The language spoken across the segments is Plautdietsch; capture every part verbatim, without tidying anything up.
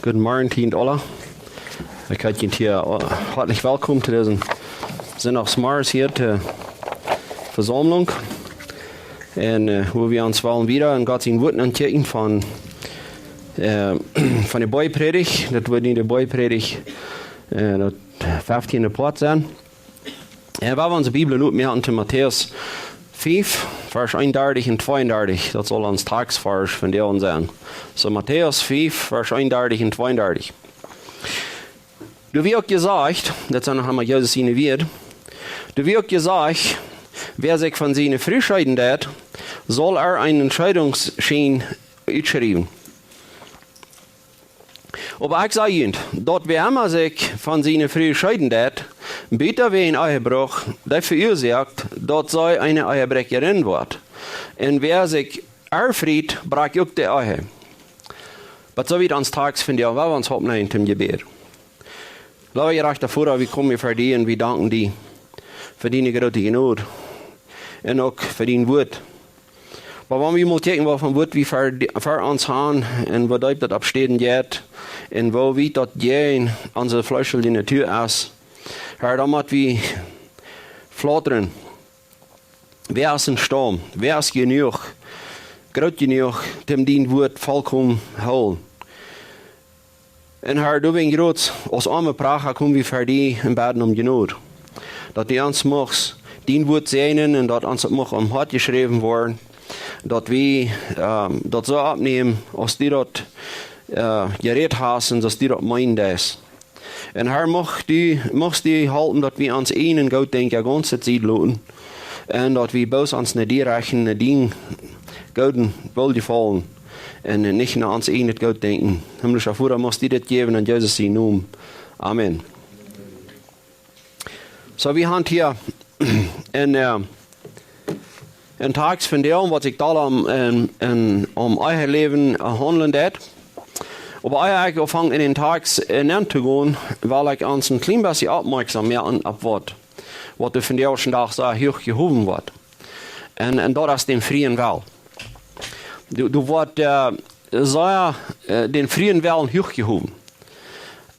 Goodemorjen, Tient Ola. Ekj heet junt hia, äh, hoatlich wellkom to dise Sindachsmorjes hia to Vesaumlunk. Un, äh, wua wie ons wellen wieda en Gott sien Wuat ankjikjen von, äh, von de Boajprädicht. Daut woat nu de Boajprädicht, äh, daut feftiende Poat sennen. Un wie woaren onse Bibel nu oppmoaken to Matäus fief, Varsch eenundartich un tweeundartich. Daut saul ons Taksvarsch vondoag sennen. Soo Matäus fief, Varsch eenundartich un tweeundartich. Doa wort uk jesajcht, daut sent noch eemol Jesus siene Wieed. Doa wort uk jesajcht: Wäa sikj von siene Fru scheeden deit, saul äa eenen Scheidungsschien utschriewen. Oba ekj saj junt, daut wäa emma sikj von siene Fru scheeden deit, buta wäajen Ehebruch, dee veuasoakt, daut see eene Ehebräakjarin woat. Un wäa sikj äa friet, brakjt uk de Ehe. Bat soo wiet ons Taks vondoag, wie woaren ons oppmoaken tom Jebäd. Leewa jerajchta Voda, wie komen ver die un wie danken die fa diene groote Jnod un uk fa dien Wuat. Oba wan wie mol kjikjen, waut fa Wuat wie ver, ver ons haben un woo deep daut oppstäden jeit un woo wiet daut jäajen onse fleeschelje Natua es, Herr, dan motten wie flautren. Wäa es enstaund? Wäa es jenuach, groot jenuach, om dien Wuat volkomen hoolen? Un Herr, du best groot, aus oame Pracha komen wie ver die un bäden om Jnod. Daut du ons muchst dien Wuat säajnen un daut ons daut mucht aum Hoat jeschräwen woaren. Daut wie, ähm, daut soo oppnämen, aus du daut, äh, jerät hast un aus du daut meenen deist. Un Herr, muchst du, muchst du halpen, daut wie ons eejnen Gootdenkjen gaunz sied loten. Un daut wie bloos ons no die rechten, no dien gooden Wellen jefaulen. Un nich no ons eejnet Gootdenkjen. Himmlischa Voda, muchst du dit jäwen en Jesus sienen Nomen. Amen. Soo, wie haben hia en, äh, en Taks vondoag, waut sikj doa om, en, en, om Eheläwen, äh, haundlen deit. Oba ea ekj aunfang en dän Taks, äh, nenn to gonen, well ekj ons een kjlien bät oppmoakjsom moaken opp waut, waut vondoag dän Dach soo huach jehowen woat. Un, un daut es dän frieen Well. Doa, doa woat, äh, soo, äh, dän frieen Well huach jehowen.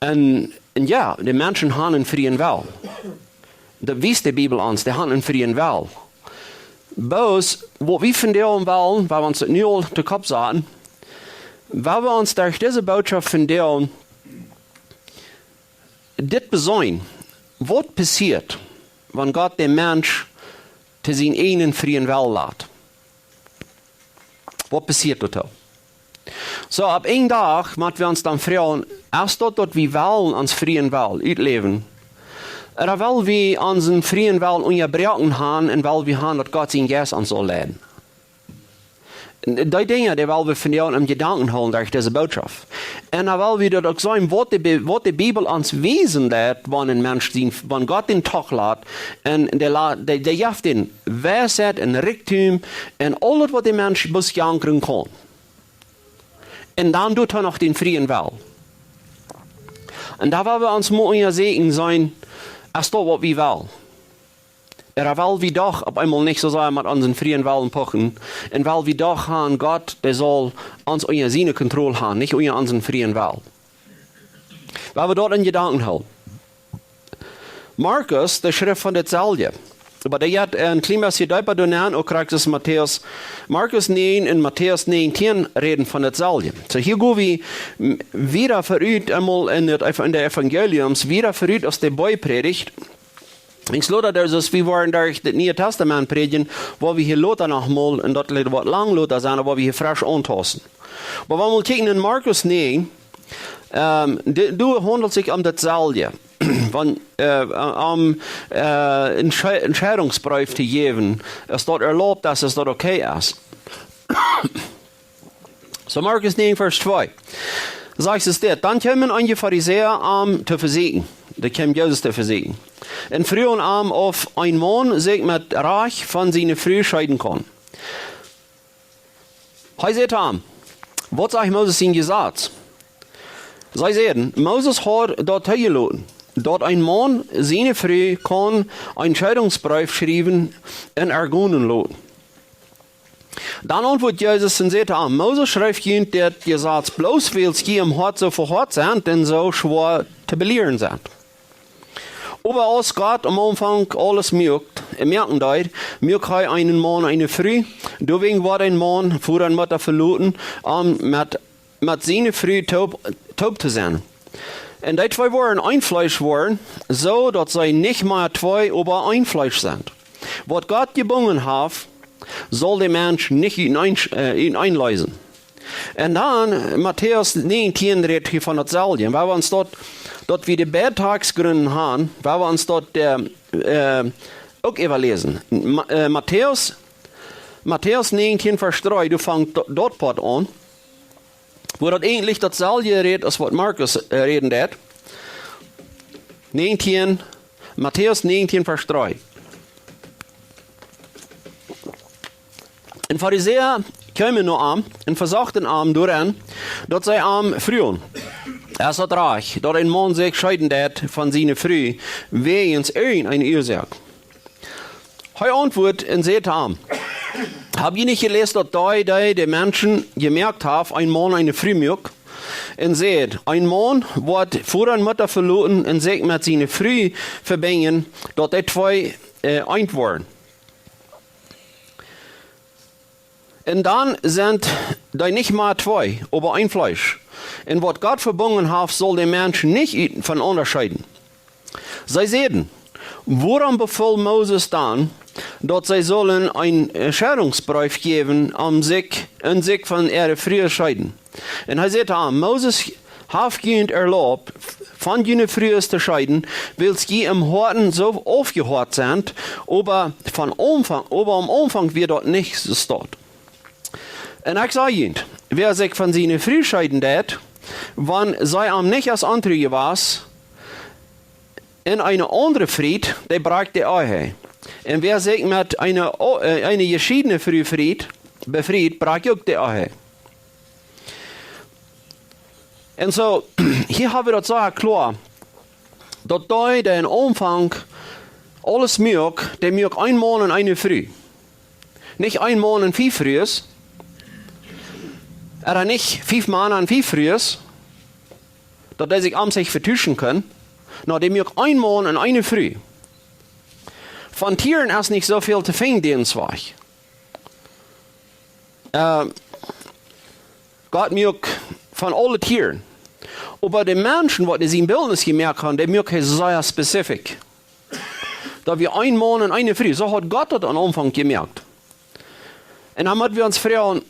Un, un jo, de Menschen haben een frieen Well. Daut wiest de Bibel ons, dee haben een frieen Well. Bloos, waut wie vondoag wellen, wua wie ons nu aul to Kopp saten, wua wie ons derch dise Bootschoft vondoag dit besennen, waut passieet, wan Gott dän Mensch to sienen eejnen frieen Well lat? Waut passieet doa? Soo, opp eenen Dach motten wie ons dan froagen, es daut, daut wie wellen ons frieen Well utläwen? Ooda well wie onsen frieen Well unjabroaken haben un well wie haben, daut Gott sien Jeist ons saul leiden? Un dee Dinja, dee well wie vondoag em Jedanken hoolen derch dise Bootschoft. Un dan well wie daut uk seenen, waut de Bi-, waut de Bibel ons wiesen deit, wan een Mensch sien, wan Gott dän toolat, un dee la-, dee, dee jeft dän Weisheit un Rikjdom un aules, waut de Mensch bloos jankren kaun. Un dan deit hee noch dän frieen Well. Un doa well wie ons mol unjasäkjen seenen, es daut, waut wie wellen. Ooda well wie doch opp eemol nich soo sea met onsen frieen Wellen puchen, un well wie doch haben, Gott, dee saul ons unja siene Kontroll haben, nich unja onsen frieen Wellen. Well wie daut en Jedanken hoolen. Markus, dee schrift von daut selwje. Oba dee jeit een kjlien bät deepa doa nenn, uk krakjt aus Matäus. Markus näajen un Matäus näajentieen räden von daut selwje. Soo, hia go wie, mm, wieda verut, eemol en daut Ev-, en de Evangeliums, wieda verut aus de Boajprädicht. Ekj jleew daut, aus wie woaren derch daut Niee Tastament prädjen, woa wie hia lota noch mol, un daut woat lang lota sennen, woa wie hia fresch auntausten. Oba wan wie mol kjikjen en Markus näajen, ähm, de, doa haundelt sikj om daut selwje. Wan, äh, om, äh, een Schei-, een Scheidungsbreef to jäwen, es daut erlaubt es, es daut okay es. Soo Markus näajen, Varsch twee. Sajcht et dit: Dan kjeemen eenje Farisäa am to vesieekjen. Dee kjeemen Jesus to vesieekjen. Un fruagen am, auf een Maun sikj met Rajcht von siene Fru scheeden kaun. Hee säd to an: Waut sajcht Moses sien Jesaz? See säden: Moses haud daut toojeloten, daut een Maun siene Fru kaun een Scheidungsbreef schriewen un äa gonen loten. Dan auntwuat Jesus un säd to an: Moses schreef junt daut Jesaz bloos, wiels jie em Hoat soo vehoat sent un soo schwoa to belieren sent. Oba aus Gott aum Aunfank aules muak, moaken deed, muak hee eenen Maun un eene Fru. Doawäajen woat een Maun Voda un Mutta veloten, om met, met siene Fru toop, toop to sennen. Un dee twee woaren een Fleesch woaren, soo daut see nich mea twee, oba een Fleesch sent. Waut Gott jebungen haft, saul de Mensch nich uteneen, äh, uteneen leesen. Un dan, Matäus näajentieen rät hia von daut selwje. Un wan wie ons daut, daut wie de Bädtagsgrunden haben, wan wie ons daut, äh, äh, uk äwaläsen. Ma-, äh, Matäus, Matäus näajentieen Varsch dree, doa fangt daut, daut Poat aun, wua daut eejentlich daut selwje rät aus waut Markus, äh, räden deed. Näajentieen, Matäus näajentieen Varsch dree. Un Farisäa kjeemen no am un vesochten am doaraun, daut see am fruagen: Es daut rajcht, daut een Maun sikj scheeden deed von siene Fru, wäajens irjent eene Uasoak? Hee auntwuat un säd to an: Hab jie nich jeläst, daut dee, dee de Menschen jemoakt haft, een Maun un eene Fru muak? Un säd: Een Maun woat Voda un Mutta veloten un sikj met siene Fru vebinjen, daut dee twee, äh, eent woaren. Un dan sent dee nich mea twee, oba een Fleesch. Un waut Gott vebungen haft, saul de Mensch nich ut-, von unjascheeden. See säden: Wuarom befool Moses dan, daut see sullen een, äh, Scheidungsbreef jäwen, om sikj, un sikj von äare Frues scheeden? Un hee säd to an: Moses haft junt erlaubt, von june Frues to scheeden, wiels jie em Hoaten soo aufjehoat sent, oba von Aunfank, oba aum Aunfank wia daut nich soo staut. Un ekj saj junt, wäa sikj von siene Fru scheeden deed, wan see am nich aus ontru jewast, un eene aundre friet, dee brakjt de Ehe. Un wäa sikj met eene o-, äh, eene jeschiedne Fru friet, befriet, brakjt uk de Ehe. Un soo, hia hab wie daut soo kloa, daut dee, dee em Aunfank aules muak, dee muak een Maun un eene Fru. Nich een Maun un fief Frues. Ooda nich fief Mana un fief Frues. Daut dee sikj aun sikj vetuschen kunnen. Nä, dee muak een Maun un eene Fru. Von Tieren es nich soo väl to finjen, dee ons wajch. Äh, Gott muak von aule Tieren. Oba de Menschen, waut en sien Bildnis jemoakt haft, dee muak hee sea specific. Daut wia een Maun un eene Fru. Soo haud Gott daut aum Aunfank jemoakt. Un dan motten wie ons froagen,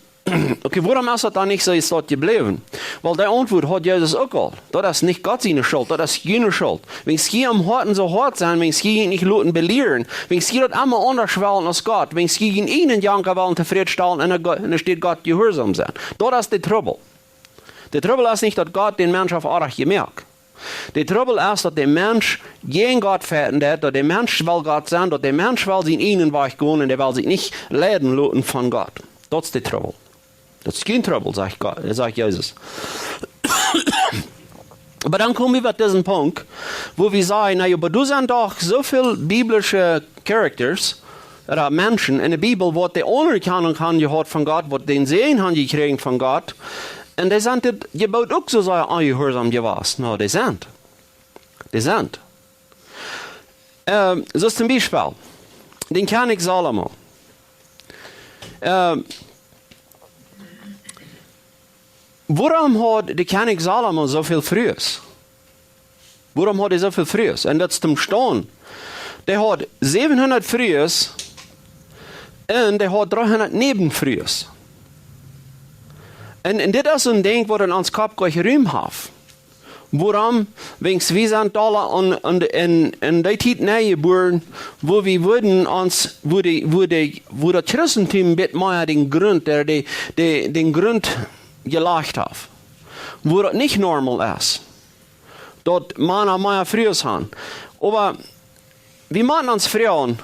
okay, wuarom es daut dan nich soo, es daut jebläwen? Wiels dee Auntwuat haud Jesus uk aul. Daut es nich Gott siene Schult, daut es june Schult. Wan jie em Hoaten soo hoat sent, wan jie junt nich loten belieren, wan jie daut emma aundasch wellen aus Gott, wan jie junt ieejnen Janka wellen tofrädstalen un, un enne Städ Gott jehuarsom sennen. Daut es de Trubbel. De Trubbel es nich, daut Gott dän Mensch haft oajch jemoakt. De Trubbel es, daut de Mensch jäajen Gott fajchten deit, daut de Mensch well Gott sennen, daut de Mensch well sienen ieejnen Wajch gonen un dee well sikj nich leiden loten von Gott. Daut es de Trubbel. Daut es kjeen Trubbel, sajcht Gott, sajcht Jesus. Oba dan komen wie bie disen Punkt, wua wie sajen: Na jo, oba doa sent doch soo väl biblische Characters, ooda Menschen en de Bibel, waut de Aunerkjanunk haben jehaut von Gott, waut dän Säajen haben jekjräajen von Gott, un dee sent daut Jeboot uk soo sea onjehuarsom jewast. Nä, dee sent. Dee sent. Ähm, soo aus toom Biespel dän Kjennich Salomo. Ähm, wuarom haud de Kjennich Salomo soo väl Frues? Wuarom haud hee soo väl Frues? Un daut es toom Staun. Dee haud säwenhundat Frues un dee haud dreehundat Näwenfrues. Un, un dit es een Dinkj, waut en ons Kopp nich Rum haft. Wuarom? Wiels wie sent aula aun, aun de, en, en dee Tiet nenjebuaren, wua wie wudden ons, wua de, wua de, wua daut Christentum bät mea dän Grunt, dee, dee, dän Grunt jelajcht haft. Wua daut nich normal es, daut Mana mea Frues haben. Oba wie motten ons froagen,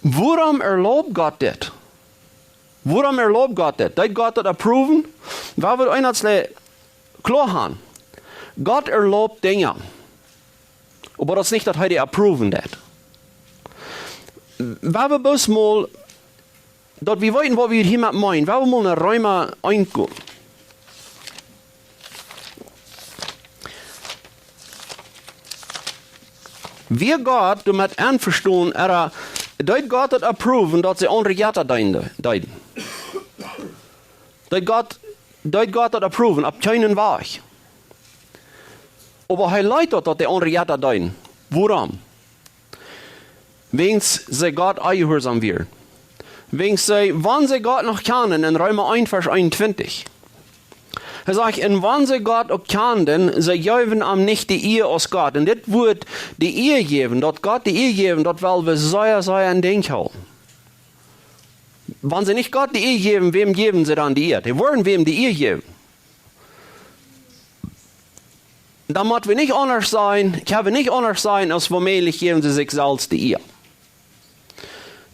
wuarom erlaubt Gott dit? Wuarom erlaubt Gott dit? Deed Gott daut approven? Wie wellen ons kloa haben. Gott erlaubt Dinja. Oba daut es nich, daut hee dee approven deed. Wie wellen bloos mol daut wie weeten, waut wie hia met meenen, well wie mol no Reema eent gonen. Wia Gott doamet envestonen, ooda deed Gott daut approven, daut see aundre Jetta deenden, deeden? Deed Gott, deed Gott daut approven, opp kjeenen Wajch? Oba hee leet daut, daut dee aundre Jetta deeden. Wuarom? Wiels see Gott onjehuarsom wieren. Wiels see, wan see Gott noch kjanden, en Reema eent, Varsch eenuntwintich. Hee sajcht, un wan see Gott uk kjanden, see jeewen am nich de Ea aus Gott. Un dit Wuat, de Ea jäwen, daut Gott de Ea jäwen, daut well wie sea, sea em Denkj hoolen. Wan see nich Gott de Ea jäwen, wäm jäwen see dan de Ea? Dee wudden wäm de Ea jäwen. Dan mott wie nich aundasch sennen, kjenn wie nich aundasch sennen, aus woo mäajlich jäwen see sikj selfst de Ea.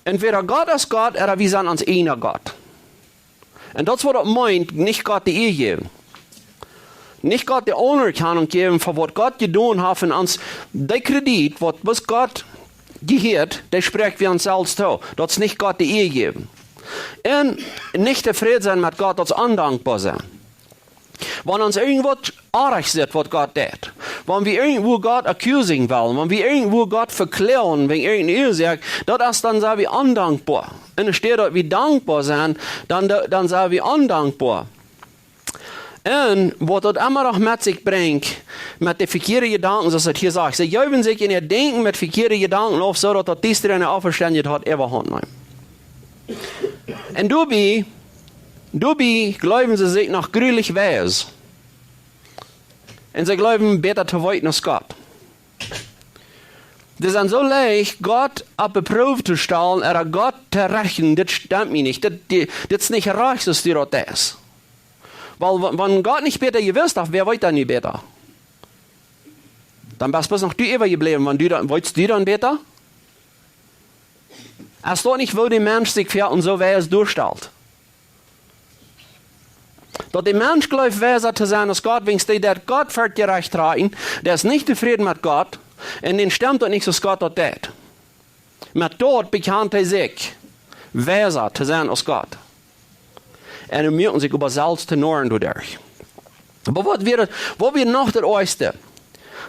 Entwäda Gott es Gott, ooda wie sent ons eejna Gott. Un daut es waut daut meent, nich Gott de Ea jäwen. Nich Gott de Aunerkjanunk jäwen fa waut Gott jedonen haft un ons dee Kredit, waut bloos Gott jehieet, dee spräakj wie ons selfst too. Daut es nich Gott de Ea jäwen. Un nich tofräd sennen met Gott, daut es ondankboa sennen. Wan ons irjentwaut oajch sitt, waut Gott deit, wan wie irjentwua Gott accusing wellen, wan wie irjentwua Gott vekloagen wäajen irjent eene Uasoak, daut es, dan sent wie ondankboa. Un enne Städ daut wie dankboa sent, dan, dan sent wie ondankboa. Un waut daut emma noch met sikj brinjt, met de vekjieede Jedanken, soo aus et hia sajcht. See jeewen sikj en äa Denkjen met vekjieede Jedanken auf, soo daut daut Diestre en äa Auferstanden haft äwahaupt nich. Un doabie, doabie jleewen see sikj noch grulich wies. Un see jleewen bäta to weeten aus Gott. Dee sent soo leicht, Gott opp de Proow to stalen, ooda Gott to rechten, dit stemt mie nich, dit, dit, dit es nich rajcht, soo aus du daut deist. Wiels, wa-, wan Gott nich bäta jewist haft, wäa weet dan nu bäta? Dan best bloos noch du äwajebläwen, wan du dan, weetst du dan bäta? Es daut nich, woo de Mensch sikj fa ons soo wies doastalt? Daut de Mensch jleeft, wiesa to sennen aus Gott, wiels dee deit Gott fa jerecht haulten, dee es nich tofräd met Gott, un dän stemt daut nich, soo aus Gott daut deit. Met daut bekjant hee sikj, wiesa to sennen aus Gott. Un hee muak sikj oba selfst to Noaren doaderch. Oba waut wia, waut wia noch daut oajchste?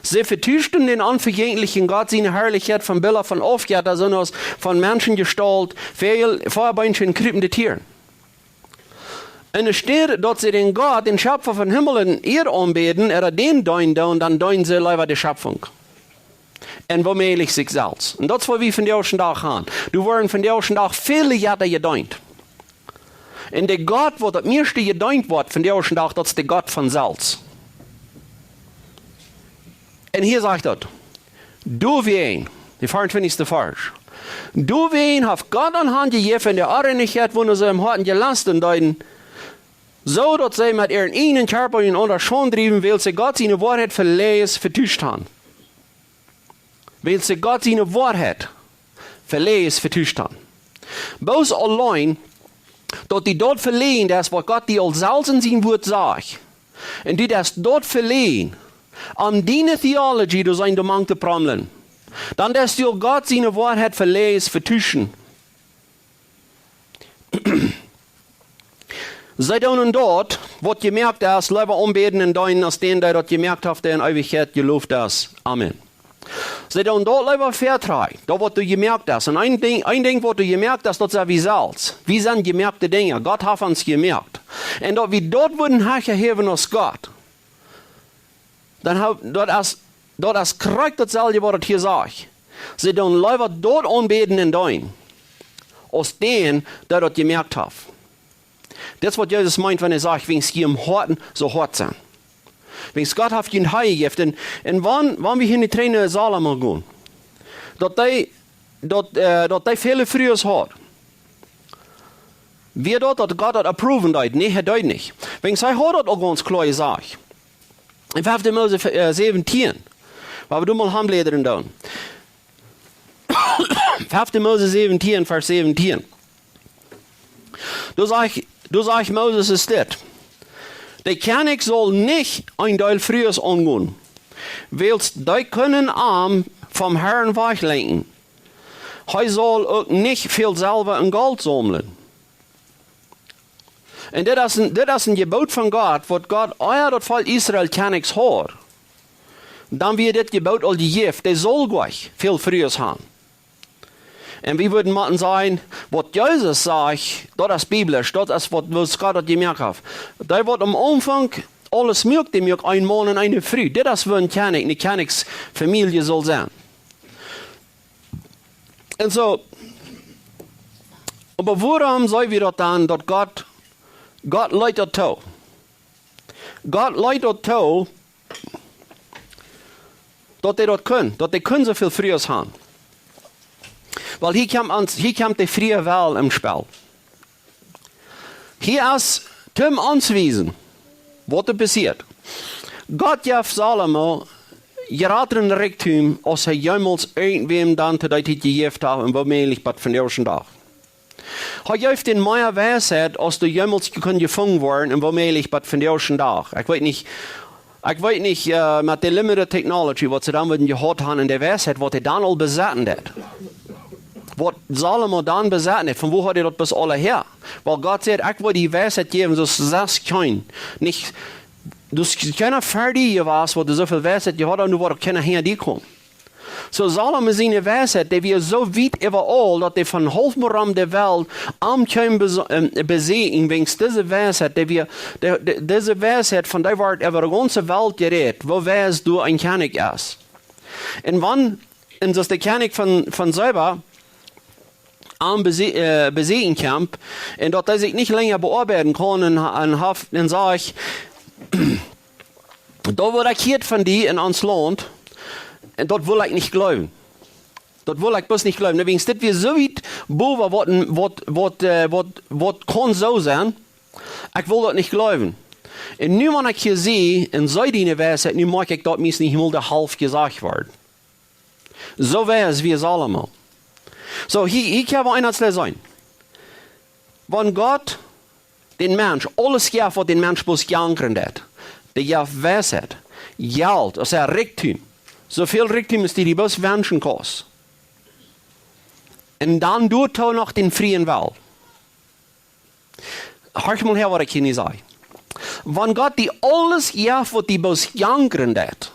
See vetuschten dän onvejänkjlichen Gott siene Harlichkjeit fa Bilda von Aufjetta, soo aus von Menschen jestalt, väl, väabeenje un kjriepende Tieren. Enne Städ daut see dän Gott, dän Schepfa von Himmel un Ieed aunbäden, ooda dän deenen, dan, dan deenen see leewa de Schepfunk. Un woo mäajlich sikj selfst. Un daut es waut wie vondoag dän Dach haben. Doa woaren vondoag dän Dach väle Jetta jedeent. Un de Gott, waut daut mieeschte jedeent woat vondoag dän Dach, daut es de Gott von selfst. Un hia sajcht daut, doawäajen, de veeauntwintichste Varsch, doawäajen haft Gott an Haunt jejäft en de Onreinichkjeit, wua see em Hoaten jelosten deeden, soo daut see met äaren eejnen Kjarpa enaunda Schaund drieewen, wiels see Gott siene Woarheit fa Läajes vetuscht haben. Wiels see Gott siene Woarheit fa Läajes vetuscht haben. Bloos auleen, daut du daut veläajst, daut es waut Gott die aul selfst en sien Wuat sajcht. Un du deist daut veläajen, om diene Theologie doa sent doamank to prommlen. Dan deist du Gott siene Woarheit fa Läajes vetuschen. See doonen daut, waut jemoakt es, leewa aunbäden un deenen, aus dän, dee daut jemoakt haft, dee en Eewichkjeit jeloft es. Amen. See doonen daut leewa vetruen, daut waut doa jemoakt es. Un een Dinkj, een Dinkj waut doa jemoakt es, daut sent wie selfst. Wie sent jemoakte Dinja. Gott haft ons jemoakt. Un daut wie daut wudden hecha häwen aus Gott. Dan ha-, daut es, daut es krakjt daut selwje waut et hia sajcht. See doonen leewa daut aunbäden un deenen, aus dän, dee daut jemoakt haft. Daut es waut Jesus meent, wan hee sajcht, wiels jie em Hoaten soo hoat sent. Wiels Gott haft junt hee jejäft. Un, un wan, wan wie hia en de Tränen Salomo gonen, daut dee, daut, äh, daut dee väle Frues haud, wia daut, daut Gott daut approven deed? Nä, hee deed nich. Wiels hee haud daut uk gaunz kloa jesajcht. En fefte Mose, äh, säwentieen. Wua wie doa mol han bläden dan. Fefte Mose säwentieen, Varsch säwentieen. Doa sajcht, doa sajcht Moses es dit: De Kjennich saul nich een Deel Frues aungonen, wiels dee kjennen am vom Harn wajchlenkjen. Hee saul uk nich väl Selwa un Golt saumlen. Un dit es een, dit es een Jeboot von Gott, waut Gott, ea daut Volkj Israel Kjennichs haud, dan wia dit Jeboot aul jejäft, dee sull jlikj väl Frues haben. Un wie wudden motten sajen, waut Jesus sajcht, daut es biblisch, daut es waut, waut Gott daut jemoakt haft. Dee waut aum Aunfank aules muak, dee muak een Maun un eene Fru. Dit es woo een Kjennich, eene Kjennichsfamielje sull sennen. Un soo, oba wuarom saj wie daut dan, daut Gott, Gott leet daut too? Gott leet daut too, daut dee daut kunnen, daut dee kunnen soo väl Frues haben. Wiels hia kjemt ons, hia kjemt de frie Well em Spell. Hia es toom ons wiesen, waut doa passieet. Gott jeef Salomo jratren Rikjdom aus hee jemols irjentwäm dan to dee Tiet jejäft haud un woomäajlich bat vondoag dän Dach. Hee jeef dän mea Weisheit aus doa jemols kunn jefungen woaren un woomäajlich bat vondoag dän Dach. Ekj weet nich, ekj weet nich, äh, met de limited technology, waut see dan wudden jehaut haben un de Weisheit, waut hee dan aul besetten deed. Waut Salomo dan besetten deed, von wua haud hee daut bloos aula häa? Wiels Gott säd: "Ekj woa die Weisheit jäwen, soo aus kjeen, nich, soo aus kjeena ver die wia, waut soo väl Weisheit jehaut haud, un nu woat uk kjeena hinja die komen." Soo Salomo siene Weisheit, dee wia soo wiet äwaraul, daut dee von haulf rom de Welt am kjeem bes-, ähm, beseenen, wäajens dise Weisheit, dee wia, de, de, dise Weisheit, von dee woat äwa de gaunze Welt jerät, woo weis doa een Kjennich es. Un wan, un soo aus de Kjennich von, von Saba am bese-, äh, beseenen kjemt, un daut hee sikj nich lenja beoabeiden kaun un, un haft, un sajcht: "Daut waut ekj hieed von die en ons Launt, un daut well ekj nich jleewen. Daut well ekj bloos nich jleewen. Wäajens dit wia soo wiet bowa waut, waut, waut, äh, waut, waut kaun soo sennen. Ekj well daut nich jleewen. Un nu, wan ekj hia sie un see diene Weisheit, nu moak ekj daut mie nich mol de Halft jesajcht woat." Soo wia et bie Salomo. Soo, hia, hia kjenn wie eent seenen. Wan Gott dän Mensch aules jeft, waut dän Mensch bloos jankren deit, dee jeft Weisheit, Jelt, aus hee Rikjdom, soo väl Rikjdom aus du die bloos wenschen kaust. Un dan doatoo noch dän frieen Well. Horch mol häa, waut ekj hia nu saj. Wan Gott die aules jeft, waut die bloos jankren deit,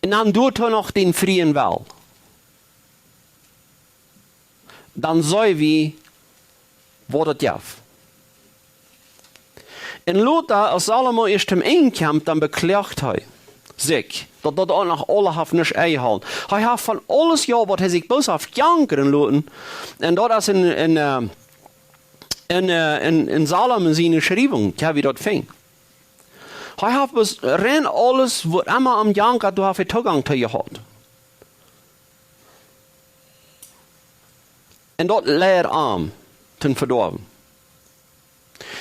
un dan doatoo noch dän frieen Well, dan see wie, waut et jeft. Un lota, aus Salomo ieescht toom Enj kjemt, dan bekloagt hee sikj, daut daut uk noch aules haft nich enjehoolen. Hee haft von aules jehaut, waut hee sikj bloos haft jankren loten. Un daut es en, en, äh, en, äh, en, en Salomo siene Schriewunk, jo, woo daut funk. Hee haft bloos rein aules, waut emma am jankat, doa haft hee Toogank too jehaut. Un daut leid am toom Vedoawen.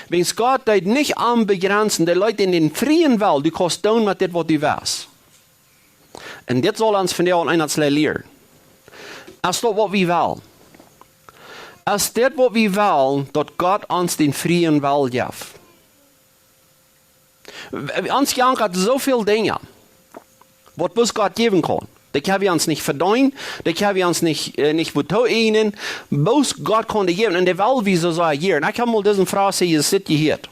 Wäajens Gott deed nich am bejrensen, dee leet die dän frieen Well, du kaust doonen met dit, waut du west. Un dit saul ons vondoag eent lieren. Es daut, waut wie wellen? Es dit, waut wie wellen, daut Gott ons dän frieen Well jeft? W-, ons jankat soo väl Dinja, waut bloos Gott jäwen kaun. Dee kjenn wie ons nich vedeenen, dee kjenn wie ons nich, äh, nich waut tooeenen. Bloos Gott kaun dee jäwen. Un dee well wie soo sea jieren. Ekj hab mol dise Froag hia sitten jehieet.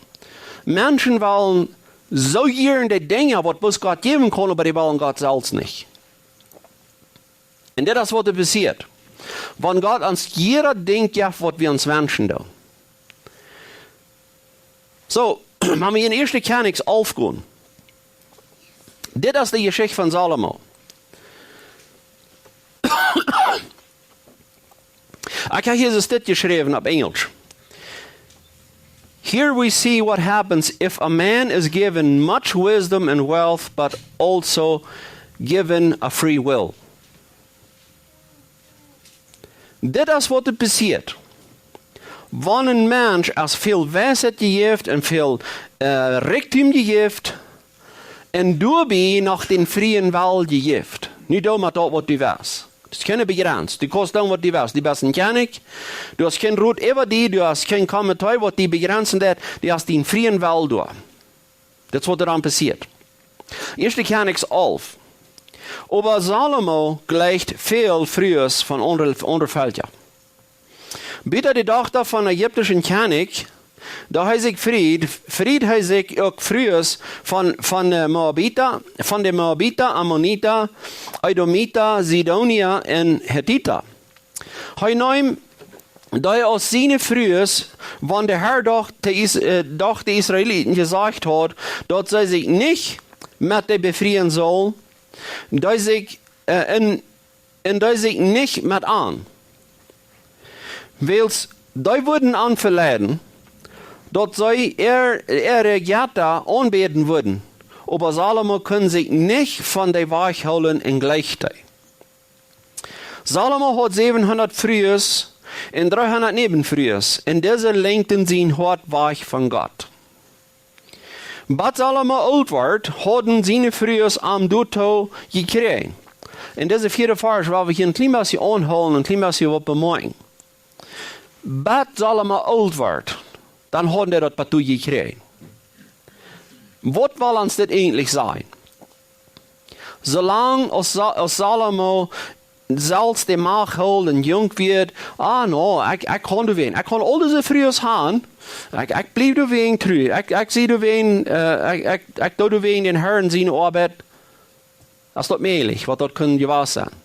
Menschen wellen soo jieren de Dinja, waut bloos Gott jäwen kaun, oba dee wellen Gott selfst nich. Un dit es, waut doa passieet, wan Gott ons jieda Dinkj jeft, waut wie ons wenschen doonen. Soo, wan wie en ieeschte Kjennichs alf gonen. Dit es de Jeschicht von Salomo. Ekj hab hia soo dit jeschräwen opp Enjlisch. Here we see what happens if a man is given much wisdom and wealth, but also given a free will. Dit es, waut doa passieet. Wan een Mensch es väl Weisheit jejäft un väl, äh, Rikjdom jejäft un doabie noch dän frieen Well jejäft. Nu doo met daut, waut du west. Daut es kjeene Bejrenzunk. Du kaust doonen, waut du west. Du best een Kjennich. Du hast kjeen Rot äwa die. Du hast kjeen Komitee, waut die bejrenzen deit. Du hast dän frieen Well doa. Daut es, waut doa dan passieet. Ieeschte Kjennichs alf. Oba Salomo jleicht väl Frues von aundre, aundre Velkja. Bita, de Dochta von ägiptischen Kjennich, Doa hee sikj fried, fried hee sikj uk Frues von, von de Moabita, von de Moabita, Ammonita, Edomita, Sidonia un Hetita. Hee neem dee aus siene Frues, wan de Herr doch de Is-, äh, doch de Israeliten jesajcht haud, daut see sikj nich met dee befrieen sullen, dee sikj, äh, un, un dee sikj nich met an. Wiels dee wudden an veleiden, daut see äa, äare Jetta aunbäden wudden. Oba Salomo kunn sikj nich von dee wajchhoolen un jleicht dee. Salomo haud säwenhundat Frues un dreehundat Näwenfrues, un dise lenkjten sien Hoat wajch von Gott. Bat Salomo oolt wort, hauden siene Frues am doatoo jekjräajen. En dise vieede Varsch, woa wie hia een kjlien bät aunhoolen, een kjlien bät waut bemoakjen. Bat Salomo oolt wort, dan hauden dee daut bat doa jekjräajen. Waut well ons dit eejentlich sajen? Soo lang aus Sa-, aus Salomo selfst de Macht hilt un junk wia, ah, no, ekj, ekj kaun doawäajen, ekj kaun aul dise Frues han, ekj, ekj bliew doawäajen tru, ekj, ekj sie doawäajen, äh, ekj, ekj, ekj doo doawäajen dän Herrn siene Oabeit. Es daut mäajlich, waut daut kunn jewast sennen?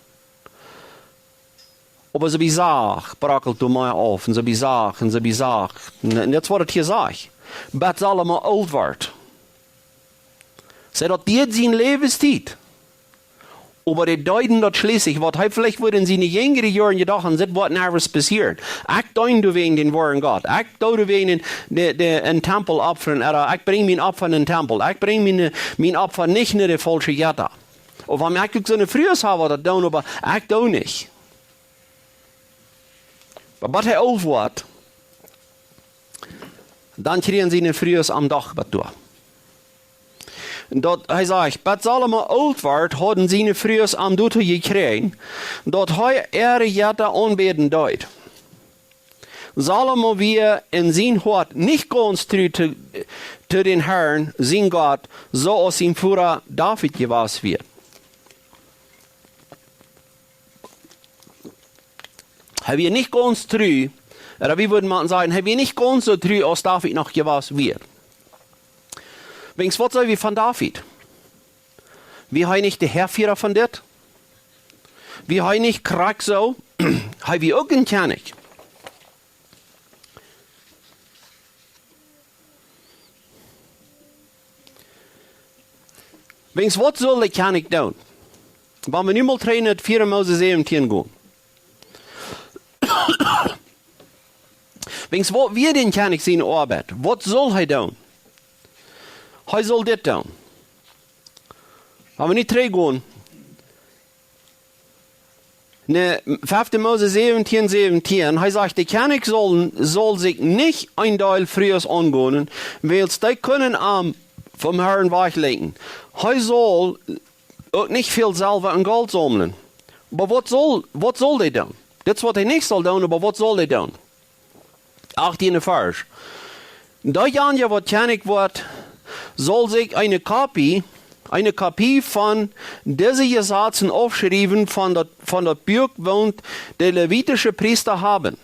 Oba soo bie sach brokkelt doa mea auf, un soo bie sach, un soo bie sach. Un, un daut es waut et hia sajcht. Bat Salomo oolt wort. See, daut deed siene Läwenstiet. Oba dee deed daut schlieslich, waut hee veleicht wudd en siene jinjre Joaren jedocht han, dit woat niemols passieren. Ekj deen doawäajen dän woaren Gott. Ekj doo doawäajen de, de, een Tempel opfren, ooda ekj brinj mien Opfa en dän Tempel. Ekj brinj mien, mien Opfa nich no de faulsche Jetta. Oba wan ekj uk soone Frues hab, waut daut doonen, oba ekj doo nich. Oba bat hee oolt wort, dan kjrieejen siene Frues am doch bat doa. Daut, hee sajcht, bat Salomo oolt wort, hauden siene Frues am doatoo jekjräajen, daut hee äare Jetta aunbäden deed. Salomo wia en sien Hoat nich gaunz tru to, to dän Herrn, sien Gott, soo aus sien Voda David jewast wia. Hee wia nich gaunz tru, ooda wie wudden mau sajen, hee wia nich gaunz soo tru aus David noch jewast wia. Wäajens waut saj wie von David? Wia hee nich de Häafiera von dit? Wia hee nich krakjt soo? Hee wia uk een Kjennich. Wäajens waut sull de Kjennich doonen? Wan wie nu mol trigj no vea Mose säwentieen gonen. Wäajens waut wia dän Kjennich siene Oabeit? Waut sull hee doonen? Hee sull dit doonen. Wan wie nu trigj gonen, ne, fefte Mose säwentieen, säwentieen, hee sajcht, de Kjennich sull, sull sikj nich een Deel Frues aungonen, wiels dee kunnen am vom Herrn wajchlenkjen. Hee sull uk nich väl Selwa un Golt saumlen. Oba waut sull, waut sull hee doonen? Dit es waut hee nich sull doonen, oba waut sull hee doonen? Achtieen Varsch. Daut jie waut Kjennich woat, saul sikj eene Kopie, eene Kopie von dise Jesazen aufschriewen von daut, von daut Buak, waut de levitische Priesta haben.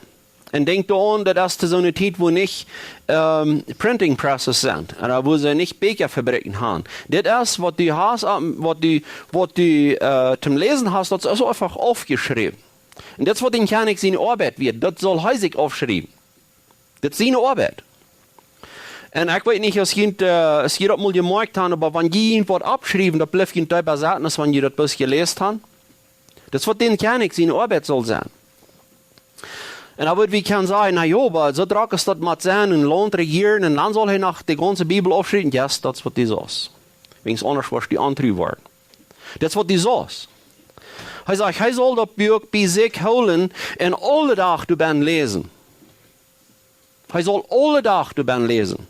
Un denkj doaraun, daut es to soone Tiet, wua nich, ähm, printing presses sent, ooda wua see nich Bieekjafabrikjen haben. Dit es waut du hast, ähm, waut du, waut du, äh, toom läsen hast, daut es eefach aufjeschräwen. Un daut es waut dän Kjennich siene Oabeit wia. Daut saul hee sikj aufschriewen. Daut es siene Oabeit. Un ekj weet nich aus jie, äh, aus jie daut mol jemoakjt haben, oba wan jie waut aufschriewen, daut blift junt doa bie sitten, aus wan jie daut bloos jeläst haben. Daut es waut dän Kjennich siene Oabeit saul sennen. Un dan wudd wie kjennen sajen, na jo, oba soo drock aus daut mott sennen, een Launt rejieren, un dan saul hee noch de gaunze Bibel aufschriewen. Jo, daut es waut du saust. Wäajens aundasch woascht du ontru woaren. Daut es waut du saust. Hee sajcht, hee saul daut Buak bie sikj hoolen un aule Doag doabennen läsen. Hee saul aule Doag doabennen läsen.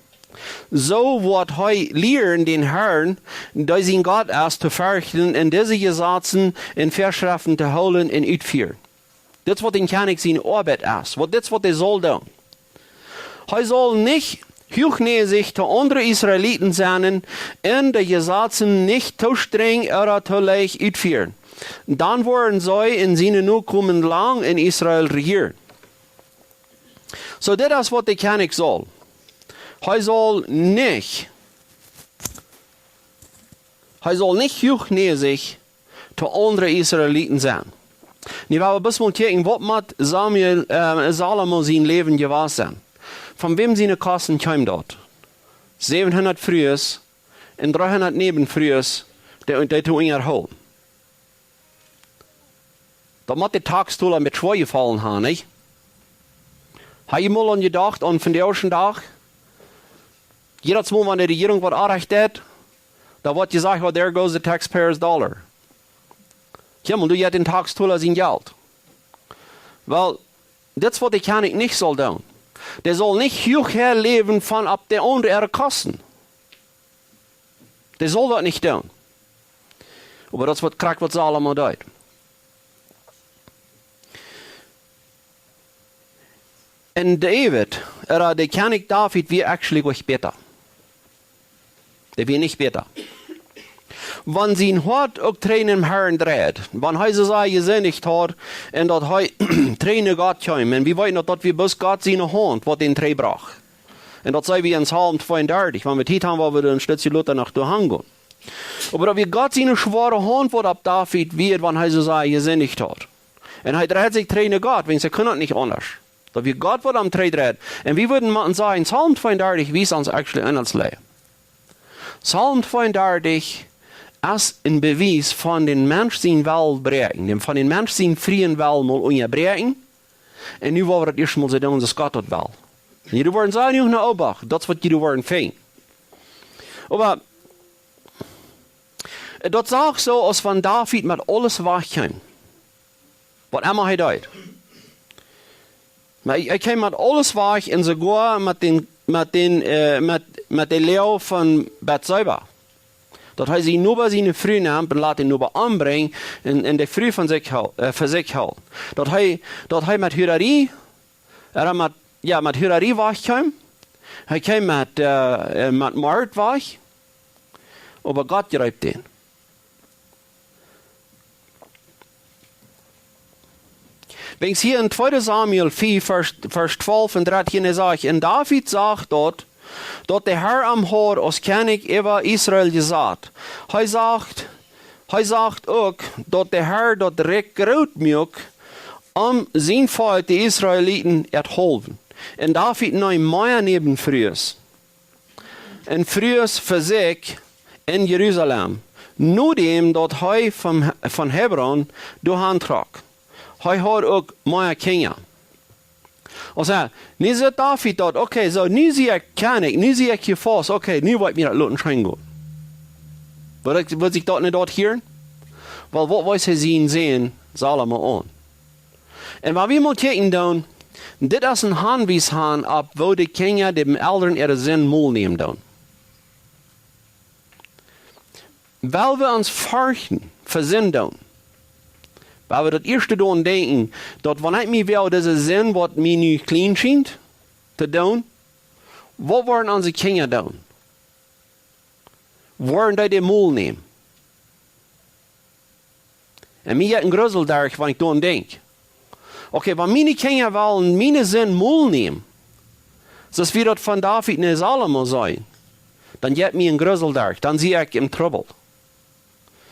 Soo woat hee lieren, dän Herrn, dee sien Gott es, to ferchten un dise Jesazen un Väaschreften to hoolen un utfieren. Dit es waut dän Kjennich siene Oabeit es. Waut, dit es waut hee saul doonen. Hee saul nich huachnäsich to aundre Israeliten sennen un de Jesazen nich to strenj ooda to leicht utfieren. Dan woaren see un siene Nokomen lang en Israel rejieren. Soo, dit es waut de Kjennich saul. Hee saul nich, hee saul nich huachnäsich to aundre Israeliten sennen. Nu, wie haben bloos mol kjikjen, waut mott Samuel, äh, Salomo sien Läwen jewast sennen? Von wäm siene Kosten kjeem daut? Säwenhundat Frues un dreehundat Näwenfrues, dee, dee to unjahoolen. Daut mott de Taxtola met schwoa jefollen haben, nich? Hab jie mol aun jedocht, aun vondoag dän Dach? Jiedet Mol, wan de Rejierunk waut orrajcht deit, dan woat jesajcht: "Well, there goes the taxpayer's dollar." Jo, mau du, jie haben dän Taxtola sien Jelt. Well, dit es waut de Kjennich nich saul doonen. Dee saul nich huach häa läwen von opp de aundre äare Kosten. Dee saul daut nich doonen. Oba daut es waut, krakjt waut Salomo deed. Un David, ooda de Kjennich David, wia actually nich bäta. Dee wia nich bäta. Wan sien Hoat uk trigj no däm Herrn dreid, wan hee soo sea jesindicht haud, un daut hee trigj no Gott kjeem, un wie weeten daut, daut wia bloos Gott siene Haunt, waut dän trigj brocht. Un daut seenen wie en Psalm tweeundartich, wan wie Tiet haben, woa wie een Stootje lota noch doa gonen. Oba daut wia Gott siene schwoare Haunt, waut opp David wia, wan hee soo sea jesindicht haud. Un hee dreid sikj trigj no Gott, wiels hee kunn daut nich aundasch. Daut wia Gott, waut am trigj dreid. Un wie wudden motten sajen, Psalm tweeundartich wiest ons actually en ons Läwen. Psalm tweeundartich es een Bewies von dän Mensch sien Well bräakjen, dän, von dän Mensch sien frieen Well mol unjabräakjen. Un nu woa wie daut ieescht mol soo doonen, aus Gott daut well. Un jie woaren sajen, nu, na, Obacht, daut es waut jie woaren finjen. Oba daut sach soo aus wan David met aules wajchkjeem. Waut emma hee deed. Mau hee, hee kjeem met aules wajch un soogoa met dän, met dän, äh, met, met de Läajd von Batseba. Daut hee sien Noba siene Fru neem un leet dän Noba ombrinjen un, un de Fru von sikj hol-, äh, fa sikj hoolen. Daut hee, daut hee met Hurarie, ooda met, jo, met Hurarie wajchkjeem. Hee kjeem met, äh, äh, met Mord wajch. Oba Gott jreep dän. Wiels hia en tweede Samuel vea, Varsch, Varsch twalf un dartieen, hee sajcht: "Un David sach daut, daut de Herr am haud aus Kjennich äwa Israel jesat. Hee sach, hee sach uk, daut de Herr daut Rikj groot muak, om sien Volkj, de Israeliten, äa haulwen." Un David neem mea Näwenfrues un Frues fa sikj en Jerusalem, nodäm daut hee von, von Hebron doahan trock. Hee haud uk mea Kjinja. Aulsoo, nu sajcht David daut: "Okay, soo, nu sie ekj Kjennich, nu sie ekj jefaust, okay, nu woa ekj mie daut loten scheen gonen." Wudd ekj, wudd sikj daut nich daut hieren? Well, waut wees hee sienen Sän Salomo aun? Un waut wie motten kjikjen doonen, dit es een Hanwies han opp woo de Kjinja de Elren äare Sind mol nämen doonen. Wiels wie ons ferchten fa Sind doonen, wiels wie daut ieeschte doaraun denkjen, daut wan ekj mie well dise Sind, waut mie nu kjlien schient, to doonen, waut woaren onse Kjinja doonen? Woaren dee dee mol nämen? Un mie jeit een Grusel derch, wan ekj doaraun denkj. Okay, wan miene Kjinja wellen miene Sind mol nämen, soo aus wie daut von David un Salomo seenen, dan jeit mie een Grusel derch, dan sie ekj em Trubbel.